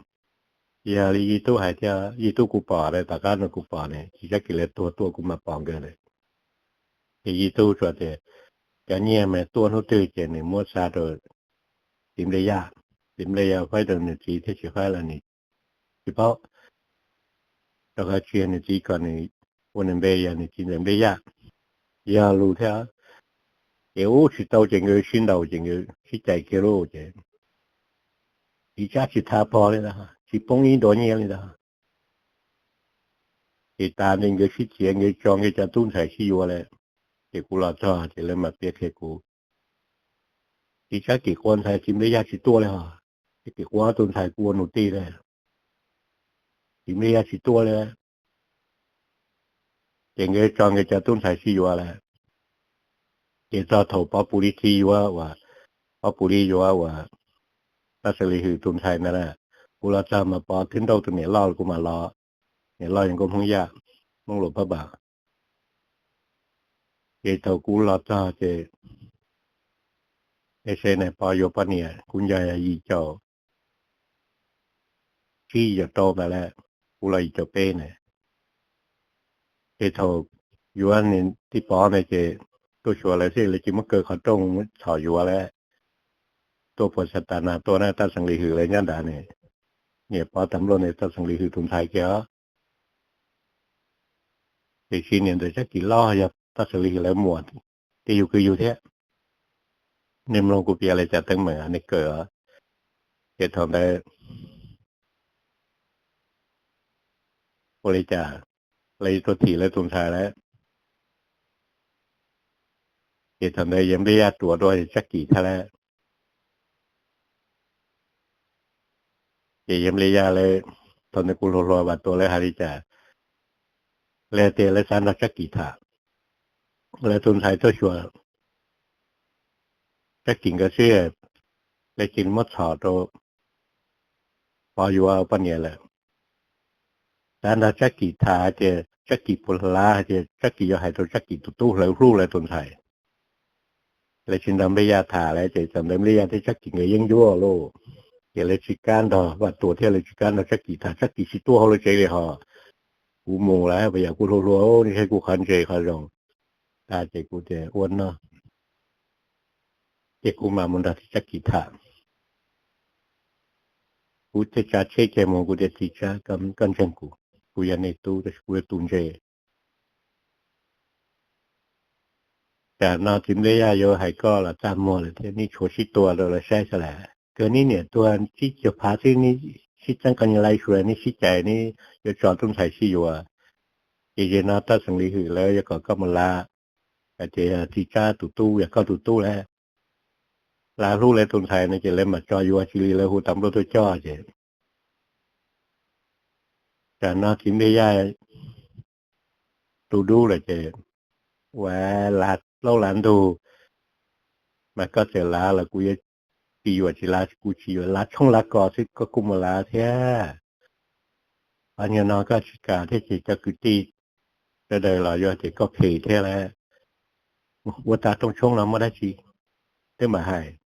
Yog li Yij Tub hais thiab, Yij Tub kuv pom lawm, tom qab no kuv pom ne, Txiv Tsab Kis lawv tuag tuaj kuv mam pom nkawd lawm. Ces Yij Tub tsuas tias cov nyiaj mas tuaj hnub twg ces nws muab xa rau Txiv Nplij Yaj, Txiv Nplij Yaj faib rau nws txiv thiab tsis faib los nws tsis paub. Rau qhov tsis yog nws txiv kom nws ua nws npe yog nws Txiv Ntxawm Nplij Yaj, yog lus thiab. Ces ub tsis tau ces nkawd sib ntaus ces nkawd sib cais kiag lauj ces txiv tsab tsis tha pog li ntag, tsis poob ib nrab nyiaj li ntag. Ces tas li nkawd sib txiav, nkawd tso nkawd cov tub ntxhais sib yuav lawm. Ces kuv los txog ces lawv mam piav qhia kuv, Txiv Tsab Kis quav ntxhais Txiv Nplij Yaj tsis tuaj li hos, Txiv Tsab Kis quav tus ntxhais kuv ua nus tij li, Txiv Nplij Yaj tsis tuaj li. Ces nkawd tso nkawd cov tub ntxhais sib yuav lawm. Ces txog thaum Pov Pus Lis txiv yuav uas, Pov Pus Lis yuav uas Tab Xeem Lis Hwm tus ntxhais ntawd na, kuv los txog mas Pov twb nrauj tus niam loj kuv mam los, niam loj yog nkauj Hmoob Yaj, Hmoob Luam Phab Npas. Ces thaum kuv los txog ces, es se na Pov yuav poj niam kuv nco yog yim caum tsib yim caum rau ntawd lawm, kuv los yim caum peb na. Ces thaum yuav niam tij Pov ntawd ces tuaj xyuas lawv xwb, lawv cia muab kaw qhov rooj txhom yuav lawm. Tuaj puas xa tas nas tuaj na, Tab Xeem Lis Hwm lawv nyob nrad ne, niam Pov tag npluaj ntawd Tab Xeem Lis Hwm tus ntxhais kiag os. Tiam sis niam ntxawm Tsab Kim Lauj yog Toj Xeem Lis lawv muam, tij yug kwv yug thiab. Nej mloog kuv piav li cas teeb meem nej kawm. Ces thaum ntawd ua li cas lawv tuaj thim lawv tus ntxhais lawm. Ces thaum ntawd yawg Npliaj Yaj ruam dua Tsab Kim thiab lawm. Ces yawg Npliaj Yaj lawv, thaum ntawd kuv hluas hluas Vam Tuam lawv hais li cas, lawv tias lawv xav nrog Tsab Kim tham, lawv tus ntxhais tuaj xyuas Tsab Kim nkawd xwb, lawv tsis muab txhom rau pov yuav poj niam lawm. Xav nrog Tsab Kim tham tias Tsab Kim puas lav, hais tias Tsab Kim yuav hais rau Tsab Kim tus tub hlawv hlub lawv tus ntxhais. Lawv tsis nrog Npliaj Yaj tham lawm, ces thaum ntawd Npliaj Yaj thiab Tsab Kim nkawd yeeb ncuab lauj. Ces lawv tsis kam nrog Vam Tuam thiab lawv tsis kam nrog Tsab Kim tham, Tsab Kim tsis tuaj hauv lawv tsev li hos. Kuv mus lawm, yog kuv hluas hluas, nej saib kuv qhov ntse qhov zoo. Tas ces kuv tias ua no, ces kuv mam mus nrog Tsab Kim tham. Kuv thiaj tsav tsheb kiag mus, kuv tias txiv Tsab, koj ntseeg kuv, kuv yog nej tub tab sis kuv yog tus ntse. Tam no txiv Npliaj Yaj yuav hais koj los txaj muag lawm thiab, nej tshuav sib tua rau lawv saib xwb las. Kawg neb niam tuag tsib caug phav xwb, neb sib txeeb qhov niag lais sua, neb sib cais, neb yuav tso tub ntxhais sib yuav. Ces zaum no Toj Xeem Lis hwm lawv yuav kom koj mus lav, hais tias txiv Tsab tus tub yog koj tus tub lawm, lav hlub lawv tus ntxhais no ces lawv mam tso yuav, tsis li lawv hu tas npluaj tuaj coj ces. Tam no txiv Npliaj Yaj tu dub lawm ces ua lav plaub lav ntug, mas koj txawm lav los kuv yuav tsis yuam, tsis lav, kuv tsis yuam, lav tshoob lav kos xwb koj kuj mus lav thiab. Qhov nyuag no koj tsis kam thiab ces cov kwv tij sawv daws los yuav tias koj phem thiab lawm. Ua tau rooj tshoob no muaj dab tsi twb mam hais,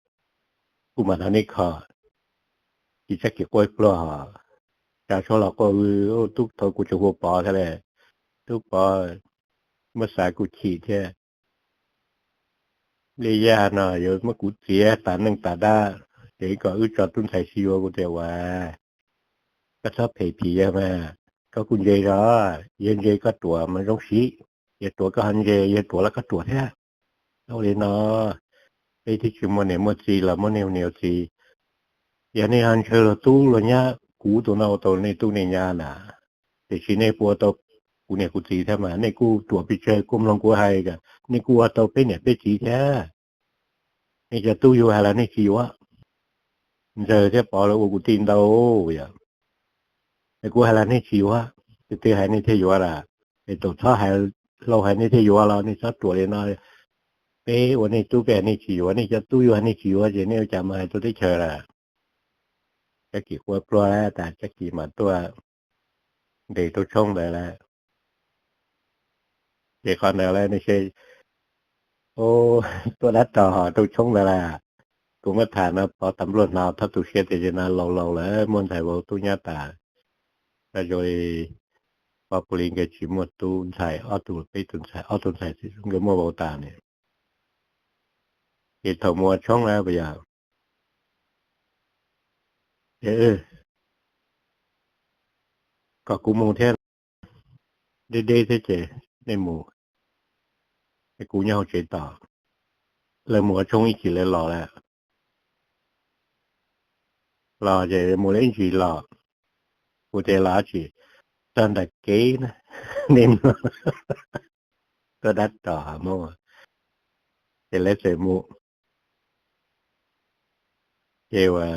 kuv mam rau nej kho. Tsis txhob kev quaj pluag hos, tsa suab los quaj, tub thaum kuv tseem hu Pov thiab lawm, tub Pov muab xav kuv chim thiab. Npliaj Yaj no yuav muab kuv txiav tas neej tas dab, ces kom wb tso tub ntxhais sib yuav, kuv tias ua, koj txhob phem phim yawg mas, koj kuj ntse zog, yawg ntse koj ruam mas zoo siv, yawg ruam koj ho ntse, yawg ruam los koj ruam thiab. Ua li no, peb twb tsis muaj niam muaj txiv los muab nej ua niam ua txiv, yog nej ho ntshaw luag tub luag nyab, kuv tus no ua tau nej tub nej nyab na, tiam sis nej puas ua tau kuv niam kuv txiv thiab mas, nej kuj ruam pes tsawg kuj mloog kuv hais, nej kuj ua tau peb niam peb txiv thiab. Nej cov tub yug hais los nej tsis yuav, Ntxawg thiab Pov lawv ua kuv tij ntau, yog kuv hais los nej tsis yuav, tus twg hais nej thiaj yuav lawm. Es thaum txhob hais, hlau hais nej thiaj yuav los nej txhob ruam li no. Peb ua nej tub peb hais nej tsis yuav, nej cov tub yug hais nej tsis yuav ces nej ua cas mus hais rau teb chaws lawm. Cov kim quaj pluag tas, cov kim mas tuaj ntes rau tshoob ntawd lawm. Ces qhov ntawd lawm ne, tuaj dab tos rau tshoob ntawd lawm. Kuv muab tham no Pov tas npluaj hno, txhob tu siab tias no laus laus lawm muaj ntxhais vauv tub nyab tas. Koj zoo li Pov Pus Lis nkawd tsis muaj tub ntxhais, ob tug peb tug ntxhais, ob tug ntxhais xwb nkawd muaj vauv tas ne. Ces thaum mus ua tshoob na puas yog, kom kuv mus thiab, deb deb thiab ces nej mus, es kuv nyob hauv tsev tos. Lawv mus ua tshoob ib chim lawv los lawm. Los ces mus lawv ib ntsis los, kuv tias los tsis, txog nram kev na, nej tuaj dab tos Hmoob, ces lawv txawm mus. Ces ua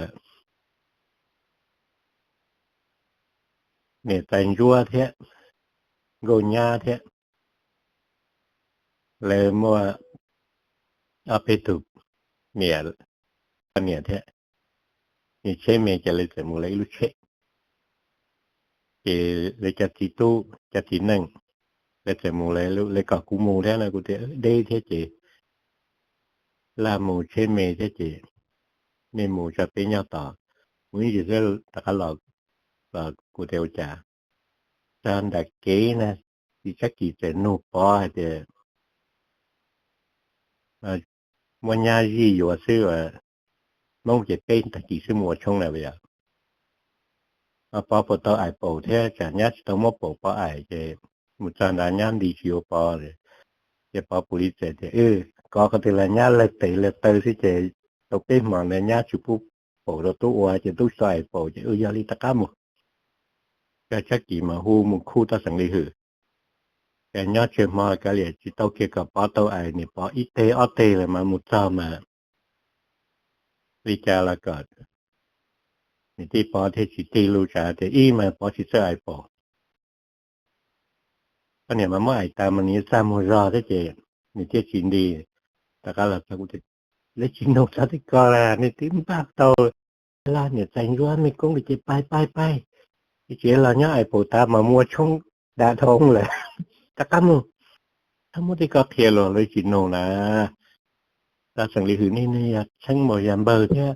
niam tais ntsuab thiab nkauj nyab thiab, lawv muaj ob peb tug niam, poj niam thiab, nws tsheb me ces lawv txawm mus lawv ib lub tsheb. Ces lawv cov txiv tub cov txiv neej, lawv txawm mus, lawv kom kuv mus thiab no, kuv tias deb thiab ces laj mus tsheb me thiab ces nej mus tso peb nyob tos. Mus ib ntsis xwb rov qab los, los kuv tias ua cas, txog nram kev na, txiv Tsab Kis txawm nug Pov hais tias muab nyab zij yuav xwb as, Hmoob ces peb tag kis xwb mus ua tshoob na puas yog? Pov puas tau aim paum thiab, tsam nyab tsis tau muab paum Pov aim ces mus txog nrad nyab nti tsis yuav Pov. Ces Pov pus li txawm tias, Kov qhov twg los nyab lawg tes lawg taw xwb ces tau peb hmos ntawd nyab tsis pub paum rau tub ua ces tub tsis tau ais paum ces wb yog li rov qab mus. Ces Tsab Kis mas hu mus khub toj xeem Lis Hwm, ces nyob tsawg hmo kav liam tsis tau kiag kom Pov tau ais, nim Pov ib teg ob teg lawm mas mus txog mas li cas los kom nim tij Pov thiaj tsis tig lus tsav tias ib mas Pov tsis txawj ais paum. Koj niam mas muab ais tas mas nws yuav txaj muag zog thiab ces nws thiaj tsis nti. Rov qab los txog kuv tias, Lawv tsis nug txog tej ko las nej twb npaj tau los niam txais ntsuab me koob li ces pais pais pais, tsis los nyob ais paum tas mas mus ua tshoob da dhau lawm. Rov qab mus, txhob muab tej ko qhia los lawv tsis nug na. Toj xeem Lis Hwm nej yog txheeb mus yog npawg thiab,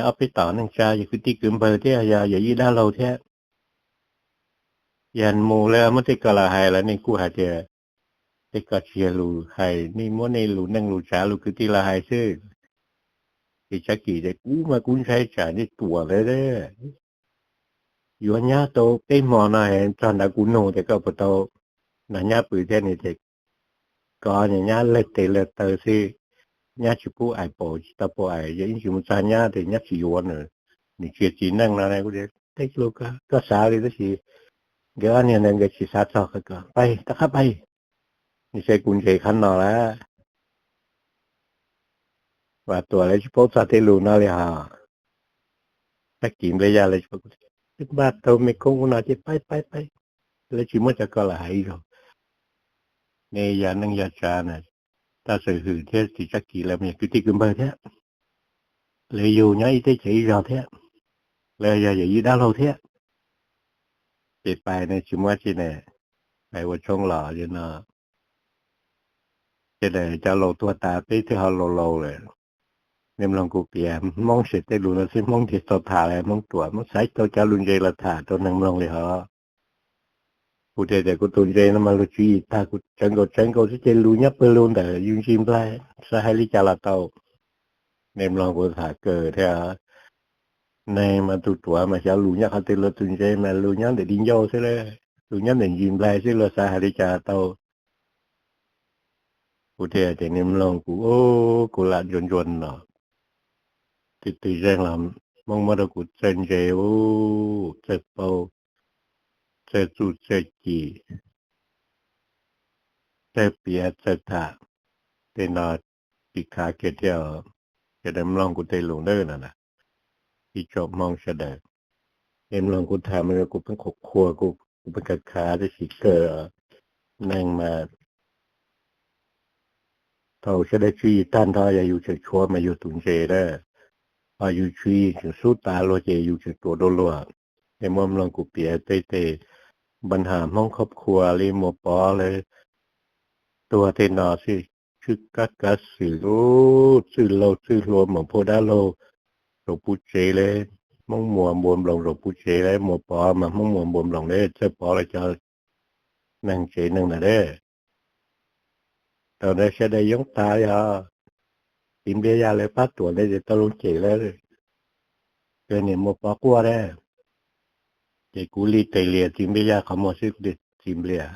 ob peb tom neej tsa yog kwv tij kwv npawg thiab yog yawm yij dab laug thiab. Yog mus lawv muab tej ko los hais los nej kuj hais tias tej ko tsis yog lus hais, nej muab nej lus neej lus tsav lus kwv tij los hais xwb. Ces Tsab Kis tias, Kuv mas kuv ntshai tsam nej tuam lawm. Yuav nyab tau peb hmo no txog nrad kuv nug tias koj puas tau nrog nyab pw thiab, nws tias kov nyab lawg tes lawg taw xwb, nyab tsis pub ais paum tsis tau paum ais, yog ib ntsis mus txog nyab ces nyab tsis yuav nws, nws tsis yog txiv neej no. Kuv tias, Tej lus koj xav li tab sis nkawd ob niag ntawd nkawd tsis xav txog qhov ko, pais rov qab pais. Nws saib kuv ntses qhov no lawm, Vam Tuam lawv tsis paub txog tej lus no li hos. Tsab Kis nplej yaj lawv tsis paub, twb npaj tau me koob ub no ces pais pais pais, lawv tsis muab cov ko los hais ib zaug. Nej yog neej yog tsav na, Toj xeem Hwm thiab txiv Tsab Kis lawv mas yog kwv tij kwv npawg thiab, lawv yug nyob ib teb chaws ib zog thiab, lawv yog yawm yij dab laug thiab. Ces pais ne tsis muab tsi ne, pais ua tshoob los li no. Ces daim cov laus tuag tas peb thiaj ho laus laus lawm. Nej mloog kuv piav Hmoob ces tej lus no xwb Hmoob ntiag tau tham lawm, Hmoob ruam, Hmoob xaiv tau cov lus ntse los tham rau neeg mloog li hos. Kuv thiaj tias kuv tus ntses no mas luag tswv yim tag, kuv tsawv nkaus tsawv nkaus xwb ces lus nyob pawg lug ntawm yus ntsis nplaig, xav hais li cas los tau. Nej mloog kuv tham kawg thiab. Neeg mas tus ruam mas xyov lus nyob qhov twg, luag tus ntses mas lus nyob ntawm di ncauj xwb, lus nyob ntawm ntsis nplaig xwb, luag xav hais li cas tau. Kuv thiaj tias nej mloog kuv, kuv lam ntsuas ntsuas no. Twg twg zeeg los Hmoob muab rau kuv txawj ntse, txawj paub, txawj txuj txawj ci, txawj piav txawj tham. Tej no tsis khav kiag thiab. Sawv daws mloog kuv tej lus ntawd no na, ib tsoom Hmoob sawv daws, nej mloog kuv tham mas kuv pheej qhuas qhuas, kuv pheej khav khav tab sis kawg, neeg mas thaum sawv daws tswv yim tag nrho yog yus tseem tshuav mas yus tus ntses na, ho yus tswv yim tseem xub tas luag ces yus tseem ruam dua luag. Nej muab mloog kuv piav tej tes npa nham Hmoob khoob khuas li Muas Pov lawv tuag tej no xwb, tswj kab kav xwm lub txwj laug txwj hlua Muas Phauj dab laug zaum puv tsev lawm, Hmoob Muas npua nploos zaum puv tsev lawm, Muas Pov mas Hmoob Muas npua nploos lawm, Txawj Pov lawv cov neeg tsev neeg ntawd lawm. Thaum ntawd sawv daws yoob tas li os, txiv Npliaj Yaj lawv pab tuam ntawd ces tau loo cem lawm, ces niam Muas Pov quaj lawm. Ces kuv li tes lias txiv Npliaj Yaj qhov muag xwb, kuv tias txiv Npliaj,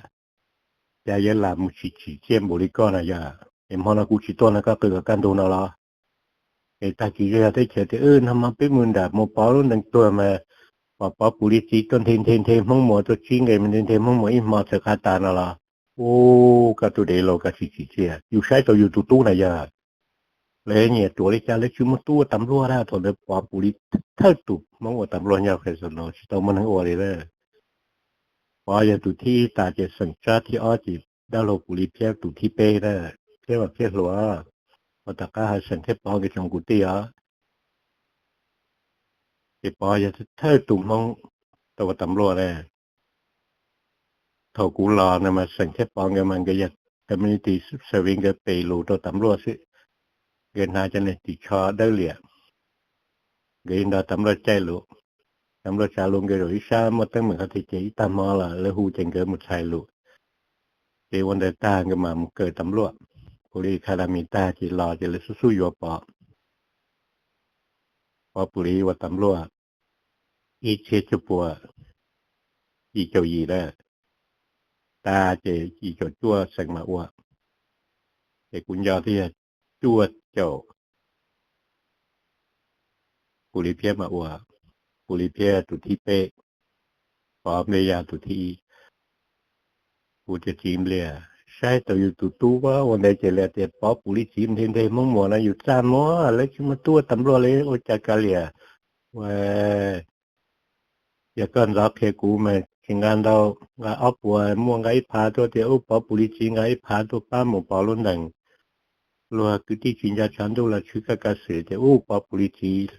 cas yuav lam mus tsis tsim txiaj npaum li koj na yog, es hmo no kuv tsis tuaj no koj qw kom kaj ntug no los? Es tag kis zej zog teb chaws tias, Wb nag hmo peb mus nram Muas Pov lub ntees tuag mas, Muas Pov pus li txiv tuaj nthe nthe nthe Hmoob Muas, tuaj tsib nqe mas nthe nthe Hmoob Muas ib hmo txawm qab tas no los? Ub, koj tus dev laus koj tsis tsim txiaj, yus saib rau yus tus tub na yog. Lawv nyiam ruam li cas lawv tsis muaj tub ua tas npluaj na, thaum ntawd Pov pus li thawj tus Hmoob ua tas npluaj nyob Fresno, tsis tau muaj neeg ua li lawm. Pov yog tus thib ib tas ces xeem Tsab thib ob ces dab laug pus li Phiab tus thib peb na, Phiab mas Phiab Hluas, uas tom qab hais xeem thiab Pov nkawd tsoom kwv tij os. Ces Pov yog thawj tus Hmoob tau ua tas npluaj na. Thaum kuv los no mas xeem thiab Pov nkawd mas nkawd yog community service, nkawd pes lus rau tas npluaj xwb. Nkawd hnav cov niag ris tsho dawb liam, nkawd nrog tas npluaj caij lus. Tas npluaj tsav lus nkawd zaum ib sab muaj teeb meem qhov twg ces ib tag hmo los lawv hu ces nkawd mus txhais lus. Ces ua ntawd tag nkawd mam mus kaw tas npluaj. Pus li academy tag ces los ces lawv xub xub yuav Pov. Pov pus li ua tas npluaj ib txhiab cuaj puas yim caum yim lawm. tas ces yim caum cuaj xeem mas ua, ces kuv nco thiab yog cuaj caum, Pus Lis Phiab mas ua, Pus Lis Phiab tus thib peb, Pov Npliaj Yaj tus thib ib. Kuv tias txiv Npliaj, saib tau yus tus tub ua ntej ces lawv tias Pov Pus Lis txiv nthe nthe Hmoob Muas no yus txaj muag lawv tsis muaj tub tas nplua li ua cas kav liam. Ua, yog koj ntxov qhia kuv mas tsis nqa ntau, nqa ob puas muaj nqa ib phav tuaj tias ub Pov Pus Lis txiv nqa ib phav tuaj pab mus pov lub ntees. Luag kwv tij tsis nco tshav ntuj los tshwj koj kav xwm tias ub Pov Pus Lis txiv,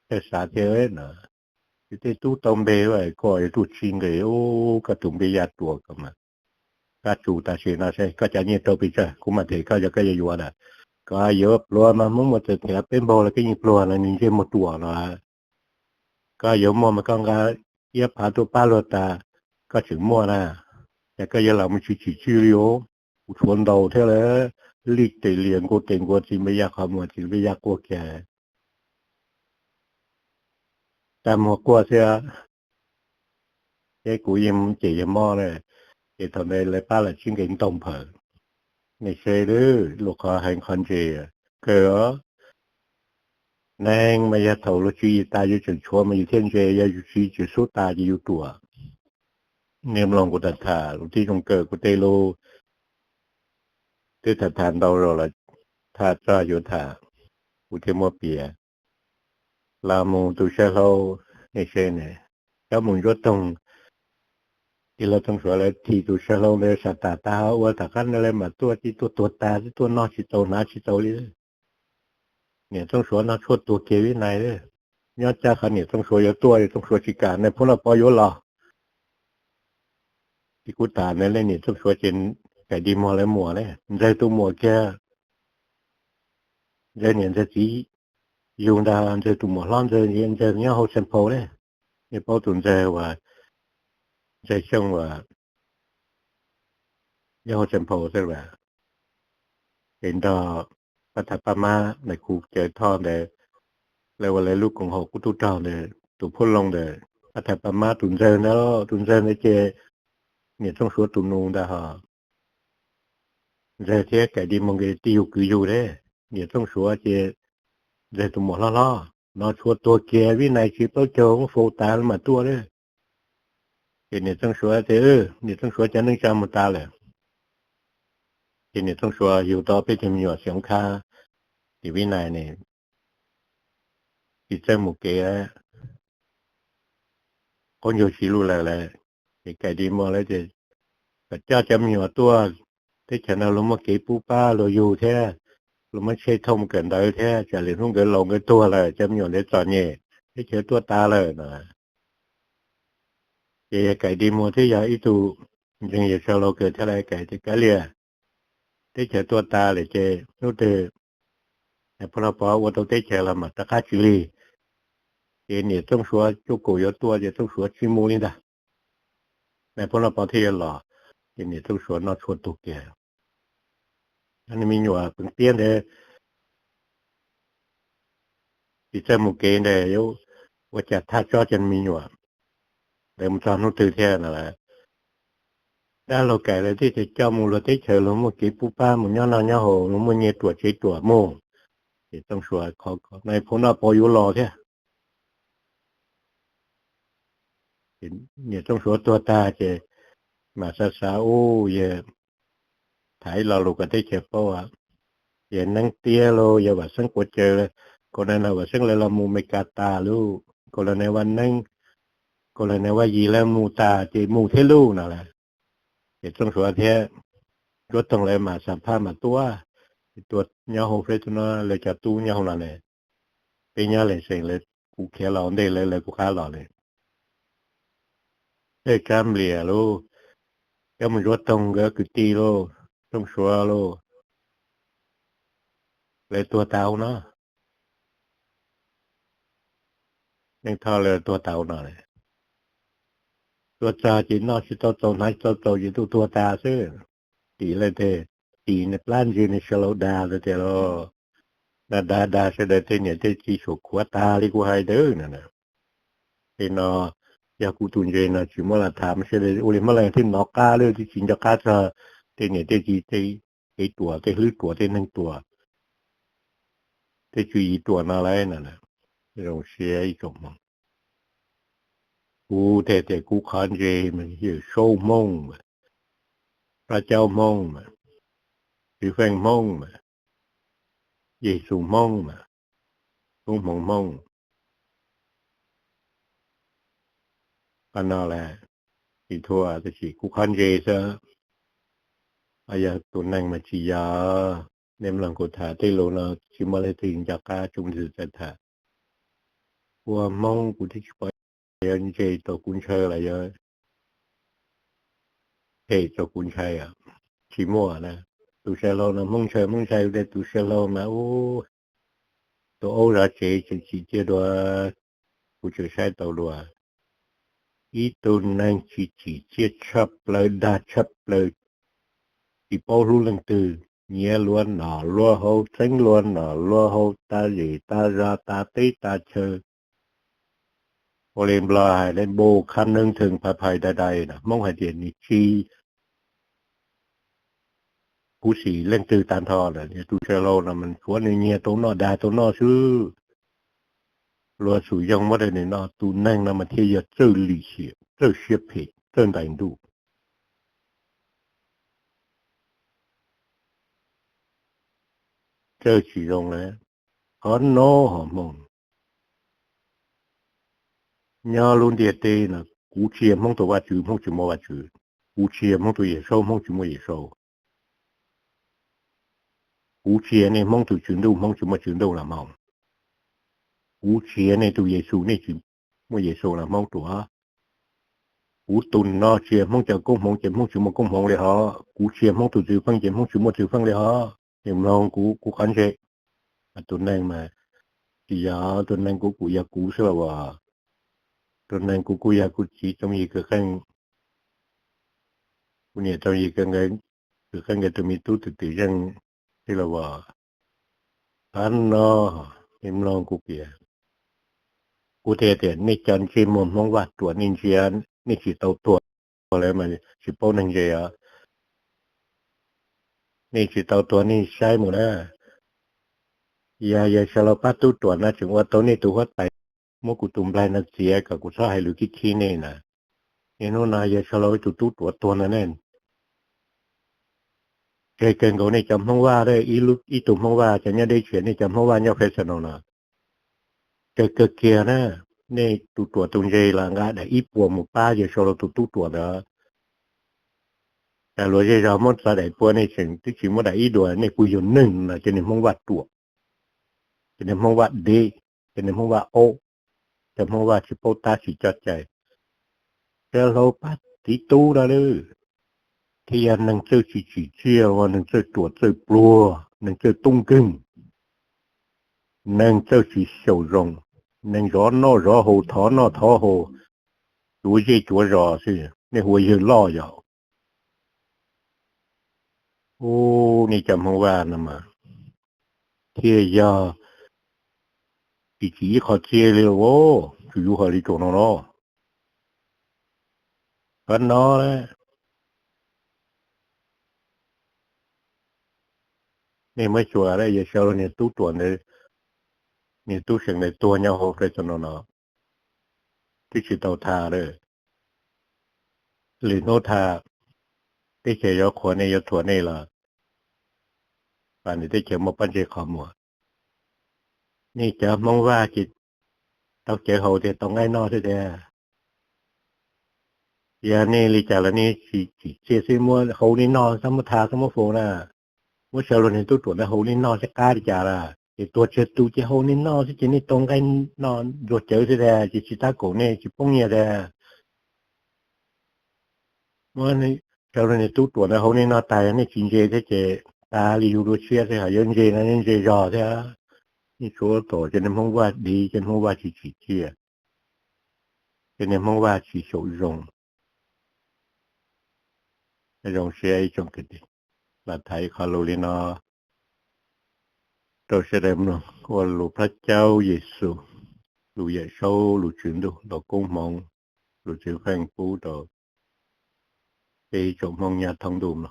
koj xav thiab no. Yus tej tub tau npe koj yuav tuaj tsis nqis ub koj tus Npliaj Yaj tuam ko mas. Koj tsum tam sim no seb koj cov nyiaj rau pes tsawg kuv mam them koj yog koj yuav yuav na. Koj yuav pluag mas Hmoob Muas txawm them peb npaug los koj yeej pluag no nws ntsej muag ruam no. Koj yuav muaj mas koj nqa ib phav tuaj pab luag tas, koj tseem muaj na. Ces koj yuav los mus tsis tsim tswj li os. Kuv tshuav ntau thiab lawm, lij tes lias nkaus tes nkaus txiv Npliaj Yaj qhov muag, txiv Npliaj Yaj quaj kiag, tag muag quaj thiab. Ces kuv yeej cem yawg mob na, ces thaum ntawd lawv pab lawv tsib nqe ntoo nphaws. Nej saib lub qhov heev qhov ntse, kawg os. Neeg mas yog thaum luag tswv yim tas yus tseem tshuav mas yus thiaj ntse, yog yus tswv yim tseem xub tas ces yus ruam. Nej mloog kuv tham tham lus tib zoo kawg, kuv tej lus twb tham tham ntau zaus lawm, tham txog yuav tham, kuv thiaj muab piav. Los mus tus saib hlau, nej saib ne, coj mus Ntsuab Toog, tij laug Txooj Suav lawv thim tus saib hlau ntawd sam tas tas ua tom qab ntawd lawv mam tuaj, tib tuaj tuag tas, tib tuaj noj tsis tau hnav tsis tau li. Niam Txooj Suav noj tshuaj tuag kiag Vib Nais li. Nyob caj qhov niam Txooj Suav yuav tuaj, Txooj Suav tsis kam, nais phoo Noj Pov yuav los. Ces kuv tham ntawd li niam Txooj Suav ces Kaim Dig Muas lawv muam li, Ntxawg tus muam kiag. Ntxawg niam Ntxawg txiv yug ntag, Ntxawg tus muam hlob Ntxawg, Ntxawg nyob hauv Xeem Phaus li. Nej paub tus Ntxawg uas, Ntxawg Xyooj uas nyob hauv Xeem Phaus xwb as. Ces nrog pab thawj pab mab ntawm kuv cawv thoj ntawd, lawv ua lawv lub koom haum qub tub rog ntawd, tus Phub Loo ntawd, pab thawj pab mab tus Ntxawg ntawd, tus Ntxawg ntawd ces niam Txooj Suav tus nus ntag hos. Ntxawg thiab Kaim Dig Muas nkawd tij yug kwv yug thiab, niam Txooj Suav ces Ntxawg tus muam hlob hlob no tshuav tuag kiag Vib Nais tsis plaub caug faus tas mam tuaj li. Ces niam Txooj Suav tias, niam Txooj Suav cov neej tsa mus tas lawm. Ces niam Txooj Suav yug tau peb tug me nyuam xeem Hoob Khab, ces Vib Nais ne tsis txawj mus kev, qaub ncaug tsis luj lawm lawm. Ces Kaim Dig Muas lawv tias kom coj cov me nyuam tuaj, teb chaws no luag muaj kev pub pab luag yug thiab, luag muaj tsheb thauj mus kawm ntawv thiab, tsam lwm hnub nkawd laus nkawd tuag lawm cov me nyuam ntawd txom nyem, teb chaws tuaj tas lawm no. Ces Kaim Dig Muas thiab yog ib tug ntseeg Yawm Saub Laus kawg thiab lawv Kaim tias kav liam, teb chaws tuaj tas lawm ces hnub twg nais phoo Noj Pov ua tau teb chaws los mam rov qab tsis lig. Ces niam Txooj Suav cuaj kaum yuav tuaj ces Txooj Suav tsis mus li ntag. Nais phoo Noj Pov thiaj yuav los, ces niam Txooj Suav noj tshuaj tuag kiag. Nws me nyuam peev tiab ntawd tsis txawj mus kev ntawd yuav ua cas thaj tsob cov me nyuam ntawd mus txog hnub twg thiab no lawm. Dab laug Kaim lawv thiaj tias coj mus luag teb chaws luag muaj kev pub pab mus nyob noj nyob haus, luag muaj nyiaj ruam tsev ruam mus. Ces Txooj Suav, nais phoo Noj Pov yuav los thiab. Niam Txooj Suav tuag tag ces mam xav xav ub yawg tham ib lo lus kom teb chaws paub, yawg Neeb Tiab los yawg Vam Xeeb Quav Caws, kaum na no Vam Xeeb lawv los mus Mes Kas tas lauj, kaum na no Vaj Neeb, kaum na no Vaj Yim lawv mus tas ces mus thiab lauj no lawm. Ces Txooj Suav thiab Ntsuab Toog lawv mam xam phaj mam tuaj, tuaj nyob hauv Fresno, lawv cov tub nyob hauv no ne, peb nyob Lees Xees lawv, kuv khiav los ua ntej lawv, lawv kuv qab los li. Tej Tsab Nplias lauj, coj mus Ntsuab Toog nkawd kwv tij lauj, Txooj Suav lauj, lawv tuag tas hauv no. Neej Thoj lawv tuag tas hauv no. Tuaj txog ces noj tsis tau txaus hnav tsis tau txaus ces tuaj tuag tas xwb. Tim lawv tias, tim nws plab ntsis nws sawv laus dag tias los, dag dag dag sawv daws tej niam tej txiv suam khuav tas li kuv hais ntawd no. Tej no Yog kuv tus ntses no tsis muab los tham mas sawv daws ua li Hmoob Leej thiaj nov qab lawm, thiaj tsis nco qab txog tej niam tej txiv tej kev ruam, tej hlwb ruam, tej neeg ruam, tej tswv yim ruam no lawm no. Zoo siab ib tsoom Hmoob. Kuv thiaj tias kuv qhov ntses mas Yawm Saub Hmoob mas, Pab Caub Hmoob mas, Xwm Feej Hmoob mas, Yexus Hmoob mas, Koob Hmoov Hmoob, qhov no lawm, tsis thuam, tab sis kuv qhov ntses xwb. Yog tus neeg mas tsis yog. Nej mloog kuv tham tej lus no tsis muaj leej twg nco qab, tsuas txawj tham. Ua Hmoob kuv twb tsis pom yog ntses rau kuv ntshaw los yog phem rau kuv ntshaw, tsis muaj na. Tus saw hlau no Hmoob ntshaw Hmoob ntshaw, tus saw hlau mas ub, tus aub zov tsev tseem tsim txiaj dua, kuv tseem saib tau dua. Ib tug neeg tsis tsim txiaj tshaj plaws, dag tshaj plaws, tsis paub hlub leej twg, nyiav luag nom luag haus, txeeb luag nom luag haus, tas zem tas zos tas teb tas chaw. Ua li Nplog hais lawm npu khab neeb theej phais phais dai dai no, Hmoob hais tias nws tsis khuv xim leej twg tag nrho lawm. Tus saw hlau no mas tsuav nws nyiag tau noj dag tau noj xwb. Luag xum yoog muab rau nws noj, tus neeg no mas thiaj yog txawj lim hiam, txawj siab phem, txawj ntais ntuj. Txawj tsis zoo lawm. Qhov no ho Hmoob nyob lub ntiaj teb no, kuv tsis yog Hmoob tus Vajtswv, Hmoob tsis muaj Vajtswv. Kuv tsis yog Hmoob tus Yawm Saub, Hmoob tsis muaj Yawm Saub. Kuv tsis yog nej Hmoob tus Tswv Ntuj, Hmoob tsis muaj Tswv Ntuj los Hmoob. Kuv tsis yog nej tus Yexus, nej tsis muaj Yexus los Hmoob ruam. Kuv tus no tsis yog Hmoob cov koob hmoov ces Hmoob tsis muaj koob hmoov li hos. Kuv tsis yog Hmoob tus txwv feej ces Hmoob tsis muaj txwv feej li hos. Ces mloog kuv, kuv qhov ntses. Tus neeg mas tsis yog, tus neeg kuv kuj yog kuv xwb los as. Tus neeg kuv kuj yog kuv txiv Txoov Yig Kwv Qeej, kuv niam Txoov Yig Kwv Qeej, Kwv Qeej nkawd tus me tub tus twm zeej xwb los as. Qhov no, nej mloog kuv piav. Kuv thiaj tias nej cov ntsej muag Hmoob Vaj ruam, nej ntsia, nej tsis tau tuag lawm mas tsis paub neeg ntses os. Nej tsis tau tuag nej saib mus na. Yog yawg Sav Laus pab tub ruam no tseem ua tau nej tus huab tais, muab kuv tus nplaig no txiav kom kuv txhob hais lus khib khib nej na. Niaj hnub no yawg Sav Laus tus tub ruam tuag no ne. Tsawg kawg nkaus nej cov Hmoob Vaj, ib lub, ib tug Hmoob Vaj cov nyob deb tshiab, nej cov Hmoob Vaj nyob Fresno no, tsawg kawg kiag na. Nej tus ruam tus ntse los nqa daim ib puas mus pab yawg Sav Laus tus tub ruam ntawd. Cas luag zej zog muab txog daim ib puas nej tseem twb tsis muab daim ib dua, nej puas yog neeg no, cov niag Hmoob Vaj ruam, cov niag Hmoob Vaj deb, cov niag Hmoob Vaj aub, cov Hmoob Vaj tsis paub tab tsis coj cai. Sav Laus pab txiv tub no lawm, thiaj yog neeg txawj tsis tsim txiaj, neeg txawj ruam txawj pluag, neeg txawj tub nkeeg, neeg txawj tsis xyaum zoo, neeg zov noj zov haus, thov noj thov haus, cuav zej cuav zos xwb, nej hu ua yawg loj yom. Ub, nej cov Hmoob Vaj no mas thiaj yog tsis tsim ib qho txiaj li los, tsuas yus hais li tsaus no no. Qhov no, nej muab xyuas, yawg Sav Laus niag tub ruam ntawd, niag tub seem ntawd tuag nyob hauv Fresno no, twb tsis tau tham lawm. Lwm hnub tham, teb chaws yuav qhuas nej yuav thuam nej los, vam nws teb chaws muaj pob ntseg qhov muag. Nej cov Hmoob Vaj ces tau cawv haus tiag, tau nqaij noj xwb tiag. Yog nej li cas los nej tsis tsim txiaj xwb, muab hau nej noj, txhob muab tha, txhob muab faus na. Muab Sav Laus niag tub ruam ntawd hau nej noj thiaj qab li cas lawm. Ces tuag tsawg tus ces hau nej noj xwb ces nej tau nqaij noj ntsuag cawv xwb tiag, ces tsis tab kaum nej tsis poob nyiaj tiag. Muab Sav Laus niag tub ruam ntawd hau nej noj tas, yog nej tsis ntse thiab ces tas li yus dua tshiab thiab, ho yuav ntse no yuav ntse zog thiab. Nej tshuav tom cov niag Hmoob Vaj div, cov Hmoob Vaj tsis tsim txiaj, cov niag Hmoob Vaj tsis xyaum zoo. Zoo siab ib tsoom kwv tij, los tham ib qho lus li no rau sawv daws mloog, ua lus plab caub Yexus, lus Yawm Saub, lus Tswv Ntuj, lus koob hmoov, tus txiv feej pub rau peb ib tsoom Hmoob nyob thoob ntuj no.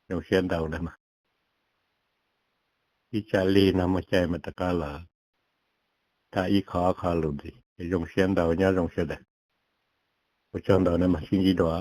Zoo siab ntau na mas. Ib tsam li no muaj caij mas rov qab los tham ib qho ob qho lus ntxiv. Zoo siab ntau, nyob zoo sawv daws. Ua tsaug ntau na mas, sib ntsib dua.